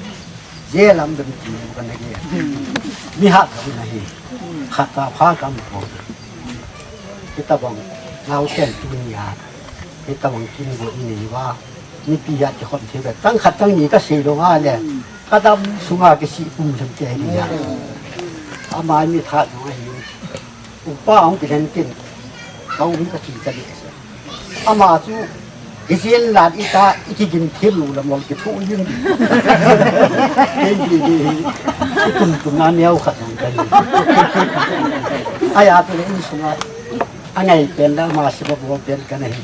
Jelam dam tin ka na gel. Mi ha ka na hi. Khat ta pha kam ko. Hitabang. Ngau ten tu ni ha. Hitabang kin go i nei va. Nipi a kikhom thei ve. Tang khat tang ni ka sei lou nga le. Ka dam sunga kisi um lem te ni a. Ama ni tha jong ahi. Upa hung kilen tin. Ka um ka ti ka le se. Ama chu i sin la i ta i kigin thim lou la mol kithu yin. Kei ki ki. I tum tum na neo khat jong ka ni. Ai a tu le in sunga. Angai pen la ama siba bol pen ka na hi.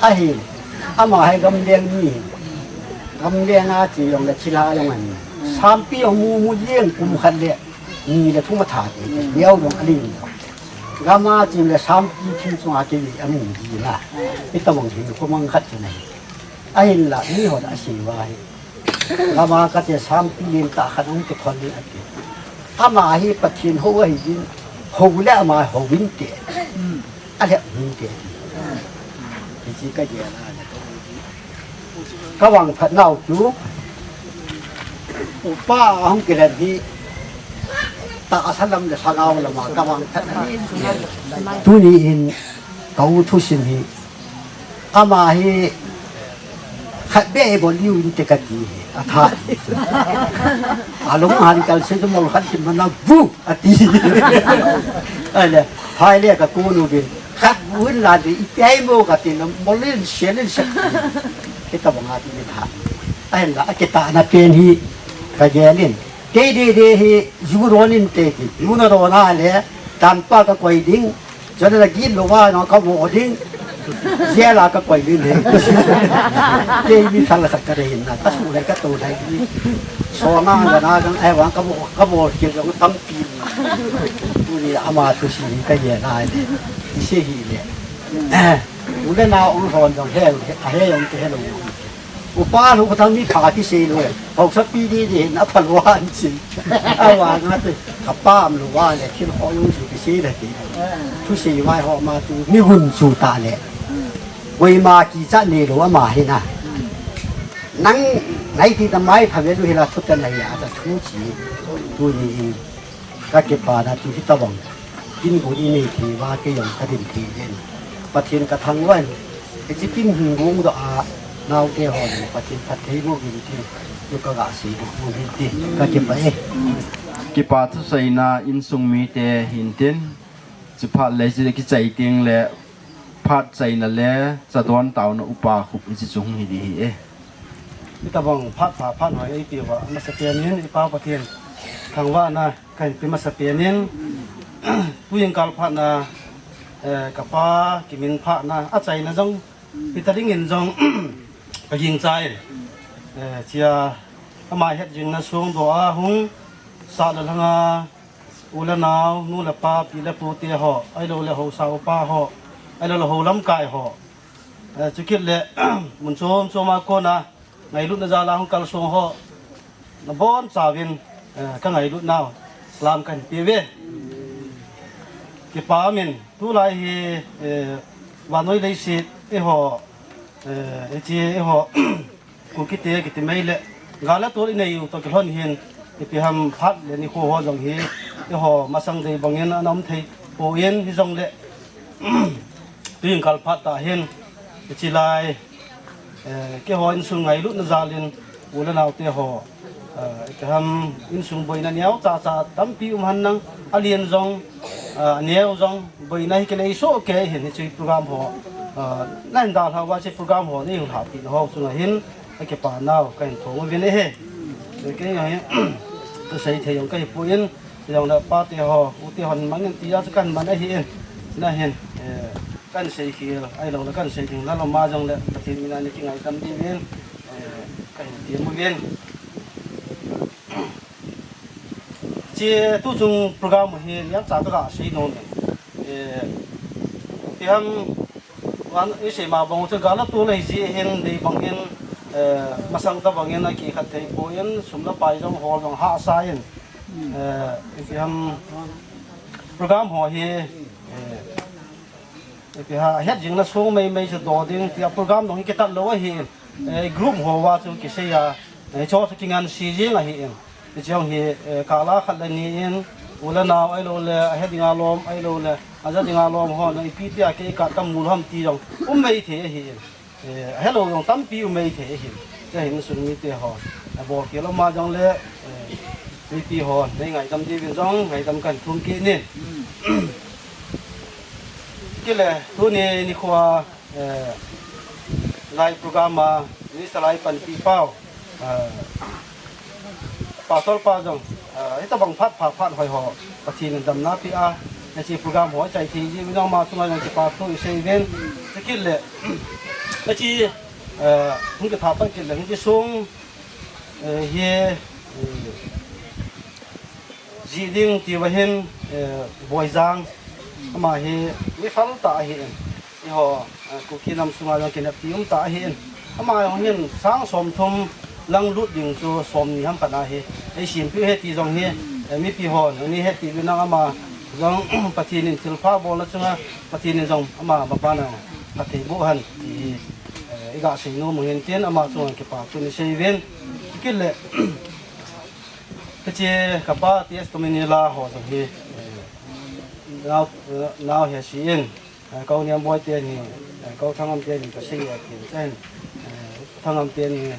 Ahi, ama hi gamleng mi. Gamleng a chi jong le chila jong an. Sampi jong mu mu jeng kum khat le ni le thum a tha te. Leo jong a ling. Gam a chi le sampi thim chunga chi le a mu ji na. Hitabang hin ko mang khat chi na hi. Ahin la ni ho da si wa hi. Ama ka te sampi len ta khat hung kithon ding ati. Ama hi Pathen ho ahi jin, ho le ama ho in te. A le in te. Hichi ka je la le. Ka vang phat nau chu. Upa hung kilen hi. Tahsa lam le lhagao lama ka vangphat ahi. Tuni in ka u thusim hi, ama hi khat beh hi bol u inte kati hi, atha. Alung han kal se tu mol khat kin mana bu ati. Ahile, phai le ka kunu bin, khat bu in la de, ipi ai mo kati na, mol in, sel in, sel. Kita banga ti ni tha. Ahinla, akitahna pen hi, ka gel in. Kei dede hi, ju ron inte ti. Ju na ron a le, tanpa ka koi ding. Chule la gin lou va, no ka vo ding. Jela ka koi ding le. Kei mi sal khat ka re hin na. Ka su le ka to dai ni. So na na na dang ai wa ka vo, ka vo ki jong tampi. Tuni ama thusim ka ye na ai. Ise hi le. Eh, u le nao u hon jong he, he, he jong te he lou. Upa lou ka thang mi pha kisei lou. Haosapi dede hin apha lou han si. Awa nga te. Ka pam lou va le thil ho jong su kisei le te. Thusei vai ho ma tu mi hun su ta le. Koima kichat neilou ama hi na. Nang nai ti ta mai pha ve lu hi la thu ta nai a ta thu chi. Tuni in ka kipana chu hitabang. Kin gu i nei thei va kei jong ka din thei jeng. Pathen ka thangvah in. Hiche kin hung gong doh a naote ho jong Pathen phatthei boh uvin tin. Chu ka ga sei boh uvin tin. Ka kipah e. Kipa thuseina insung mite hin tin. Chu phat le chu kichai teng le phat chaina le chadon taona upa khup hiche chu hung hi ding ahi e. Hitabang phat pha phat hoi eipe uva, amasapen in i Pa Pathen thangvahna kahin pe masapen in, tuin kal phatna, eh, ka pa kimin phatna, achaina jong, hita dingin jong, ka gingchai. Eh, chia ama hetjingna songdoh a hung, sah le lhanga, u le nao, nu le pa, pi le pu te ho, ahilou le haosa upa ho, ahilou le hou lamkai ho. Eh, chukit le, mun chom chom a kona, ngailutna jal a hung kalsong ho, nabonchauvin, eh, ka ngailutnau, salam kahin pe uve. Kipa min, tulai hi, eh, vannoi leiset, eiho, eh, hiche, eiho, Kukite kiti mai le, gal le tol inei u toh kilhon hin, ipi ham phat le nikho ho jong hi, eiho masang dei bangin ana um thei poi, hijongle, tuin kal phat tah hin, hiche lai, eh, keiho insung ngailutna jal in, u le nao te ho, eh, ipi ham insung boina neocha cha tampi um hen lang, alen jong, eh, aneo jong, boina hi kinei soh kei hin, hiche program ho, eh, nahin dalha uva hiche program ho nei hung lhahpeh na ho chunga hin, Ka kipa nau, kahin thum uvin ahi. Kei jong hi, ka sei thei jong kahi poi, jong le pa te ho, u te hon mangin tia chu kahin man ahi in. Nahin, eh, kahin sei khel, ahilou le kahin sei ding, nalom a jong le, Pathen mina nei kingaidam diuvin, eh, kahin ti uvin. Che tu chung program hi lian cha ka ga sei nom e. Eh, ti ham Van, i sei ma bang chu gal a tu lei ji hin dei bang hin, eh, masang ta bang hin a kikhat thei poi, sum le pai jong hol jong hahsa in, eh, ipi ham program ho hi, eh, ipi ham hetjingna song mei mei chu do ding tia program dong hi kitat lou ahi, eh, group ho a chu kisei a, eh, chu chu kingansei jing ahi in. Hiche jong hi, eh, kal a khat le ni in, u le nau ahilou le, ahe dinga lom ahilou le, aja dinga lom ho, na ipi tia kei ka kamu lou ham ti jong um mei thei ahi in. Eh, ahelou jong tampi um mei thei ahi in. Hiche hin sung mite ho, abol khel lou ma jong le, eh, mipi ho, nei ngaidam diuvin jong, ngaidam kahin thum kit in. Kile, tuni nikho a, eh, lai program a, Minister lai panpi pau, eh, Pastor pa jong, eh, hitabang phat pha phat hoi ho, Pathen in damna pia, hiche program ho chai thei ji, mi jong ma chunga jong kipa thu i sei uvin, chukit le, hiche, eh, hung kitha pan kit le, hiche song, eh, hi, eh, Jih ding ti uva hin, eh, Boijang, ama hi mi fal tah ahi in. Eiho, eh, Kuki nam sunga jong kineppi um tah ahi in. Ama jong hin sang somthum lang lut ding chu somni ham khat ahi. Ei simpi u ahi ti jong hi, eh, mipi hon, ani ahi ti uvin lang ama jong Pathen in thilpha bolna chunga, Pathen in jong ama mabana phatthei boh hen ti hi, eh, i ga sei nom u hin tin ama chunga kipa thu i sei uvin. Kile, Hiche kapa testimony la ho jong hi, eh, nao, nao hi asin, eh, Kou Niamboi teni, eh, Kou Thangam teni kasei e tin chen, eh, Thangam teni, eh,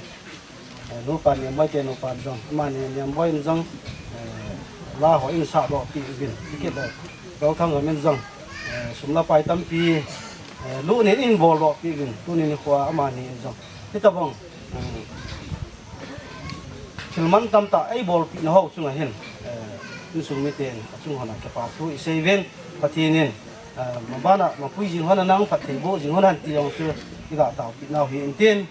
nupa Niamboi teni nupa jong, amani Niamboi in jong, eh, la ho eihin sahdoh peh uvin, chukit le, Kou Thangam in jong, eh, sum le pai tampi, eh, lutnin eihin boldoh peh uvin, tuni nikho a amani in jong. Hitabang, eh, thil mantam tah eibolpeh nau chunga hin, eh, insung miten achung hon a kipa thu isei uvin, Pathen in, eh, mabana mapui jing hon a nang phatthei boh jing hon hen ti jong chu iga taopeh nau hi intin.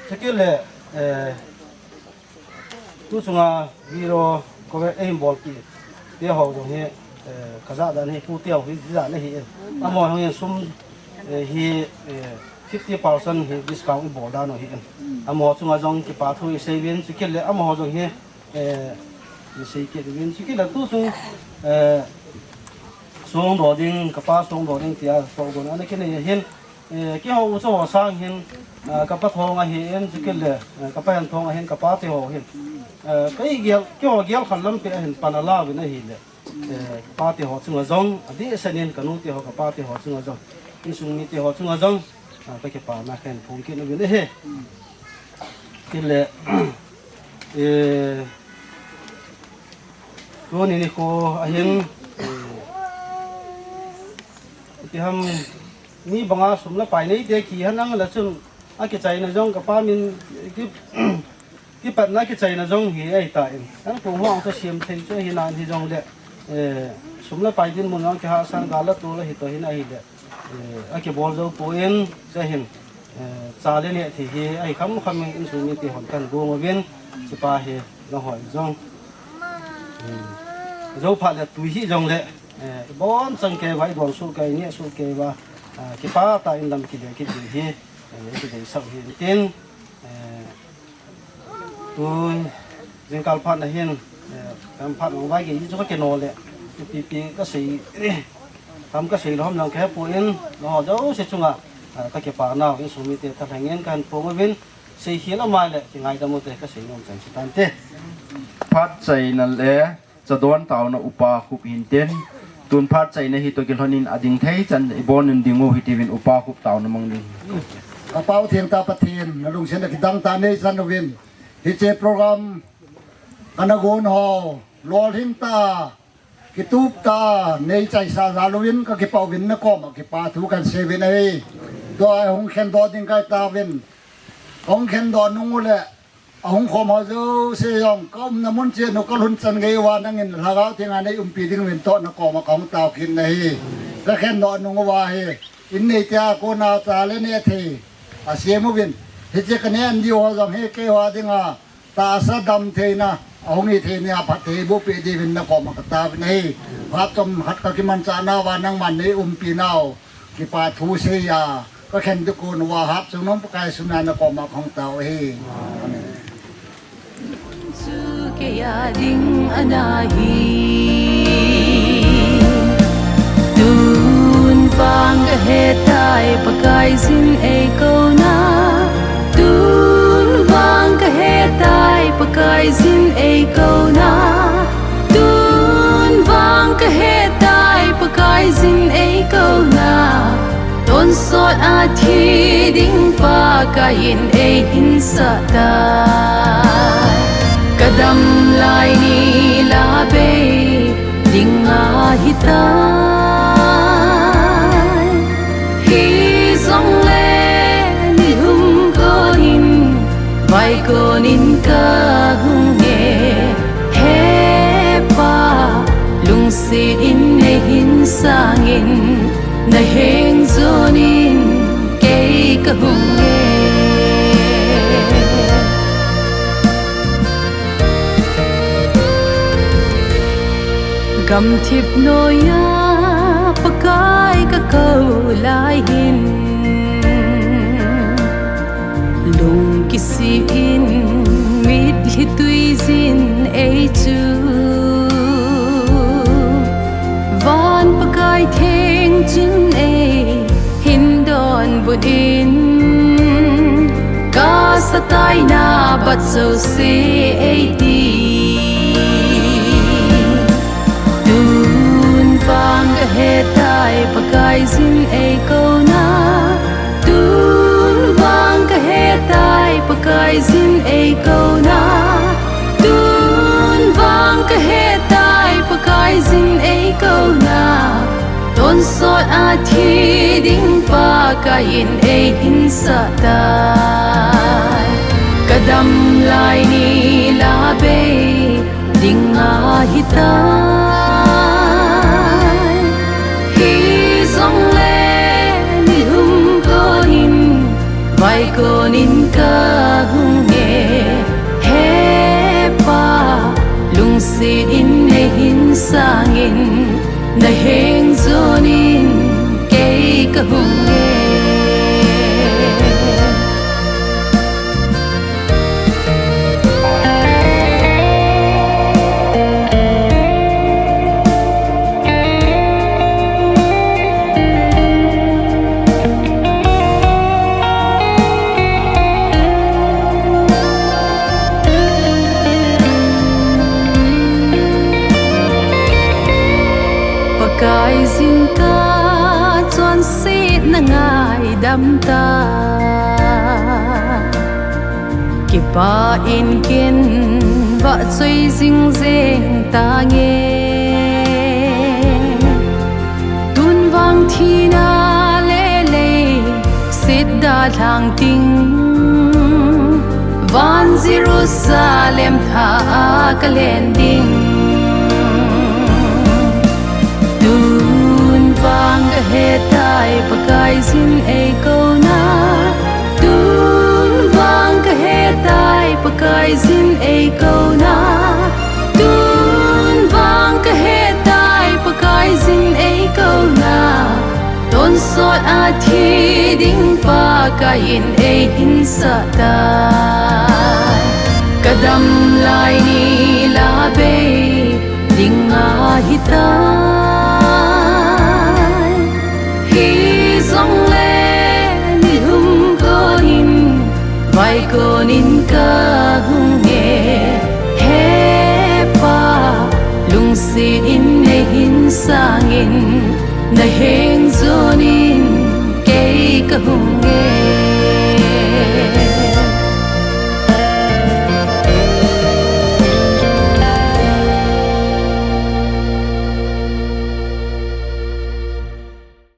Chukit le, eh, Tu chunga video cover eihin bolpeh te ho jong hi, eh, kajah dan hi, pu te ho hi, jijat na hi in. Amaho jong hi sum, eh, hi, eh, fifty percent hi discount ibol dan u hi in. Amaho chunga jong kipa thu isei uvin, chukit le amaho jong hi, eh, isei kit uvin, chukit le tu chung, eh, songdoh ding, kapa songdoh ding tia, songdoh ana kinei ahin, Eh, keiho u chu ho sang hin, eh, kapa thong ahin, chukit le, eh, kapa hen thong ahin, kapa te ho hin. Eh, kei gel, keiho gel khat lampi ahin pan ala uvin ahile. Eh, kapa te ho chunga jong, adeh seh in kanu te ho, kapa te ho chunga jong. Insung mite ho chunga jong, ah, kakipana kahin phong kit uvin ahi. Chukit le, eh, tuni nikho ahin, eh, ipi ham, mi banga sum le pai neite kihen lang le chun akichaina jong kapa min ki, kipatna kichaina jong hi ahitan. Ang pu hong chu siam thei chu ahi nan hijongle, eh, sum le pai dinmun jong kihahsat gal le tol ahi toh hin ahile, eh, akibol jou poi, chu ahin, eh, cha le neh thei hi ahi khamkham in insung mite hon kahin gong uvin, chupa hi nangho jong, eh, jou phat le tui hijongle, eh, ibon chang kei uva, idon soh kei, ineh soh kei uva, ah, kipah tah in lam kile kit ding hi, eh, kideisah u hi intin, eh, tun jingkah phat na hin, eh, kam phat nang vai kei chu kakino le, ipi ipi kasei, kam kasei lou ham jong kahepoi, nangho jouse chunga, ah, kakipah nau, insung mite thalheng in kahin phong uvin, seikhel amai le kingaidam u te kasei nom chan chu tante. Phat chaina le chadon taona upa Khup hintin, tun phat chaina hi toh kilhon in ading thei chan ibon in ding u hitiuvin upa Khup taona mang ding. Ka Pau Theng tah Pathen, nalungset a kidang tah neichan uvin. Hiche program kana gon ho, lolhing tah, kitup tah, neichaisah jal uvin kakipah uvin nakoma kipa thu kahin sei uvin ahi. Tua hung khendoh ding kahi tauvin. Hung khendoh nung ule, ahung khom ho jouse jong, ka umna mun cheh u kalhun chan gei uva nangin Lhagao Theng a neiumpi ding uvin toh nakoma kahung tao kit nahi. Kakhendoh nung uva hi, in neite a kona cha le neh thei asem uvin. Hiche kaneh diu ho jong hi keiho dinga tahsa damtheina, ahung hithei nia phatthei bohpeh diuvin nakoma katao uvin ahi. Phat chomkhat kakimanchah nauva nangman neiumpi nau kipa thu seiya kakhen ding kon uva Hatchungnung Pakai suna nakoma kahung tao ahi. Amen. Chu keiya ding ana hi. Tun vang kahetai Pakaiyin eikouna. Tun vang kahetai Pakaiyin eikouna. Tun vang kahetai Pakaiyin eikouna. Tonsot a thi ding Pakaiyin eihinsah tai. Kadam lai ni la bei ding ahitai. Hijongle nilhum konin, vai konin kahung e. He Pa, lungset in neihin sangin, naheng jonin kei kahung e. Gamthip noiya Pakai kakou lai hin, lung kisih in mitlhi tui jin ei chu. Van Pakai Theng chun eihin donbut in, kasa Taina bat jouse eiti. Tun vang kahetai Pakaiyin eikouna. Tun vang kahetai Pakaiyin eikouna. Tun vang kahetai Pakaiyin eikouna. Tonsot a thi ding Pakaiyin eihinsah tai. Kadam lai nilhah bei ding ahitai. Hijongle nilhum konin, vai konin kahunge. He Pa, lungset in neihin sangin, naheng jonin kei kahunge. Pakaiyin kachonsetna ngaidam ta. Kipah in ken vahchoi jing jeng tange. Tun vang thina le leiset dalhang ding, van Jerusalem thah a kalen ding. Tun vang kahetai Pakaiyin eikouna. Tun vang kahetai Pakaiyin eikouna. Tun vang kahetai Pakaiyin eikouna. Tonsot a thi ding Pakaiyin eihinsah tai. Kadam lai nilhah bei ding ahitai. Hijongle nilhum konin, vai konin kahunge. He Pa, lungset in neihin sangin, naheng jonin kei kahunge.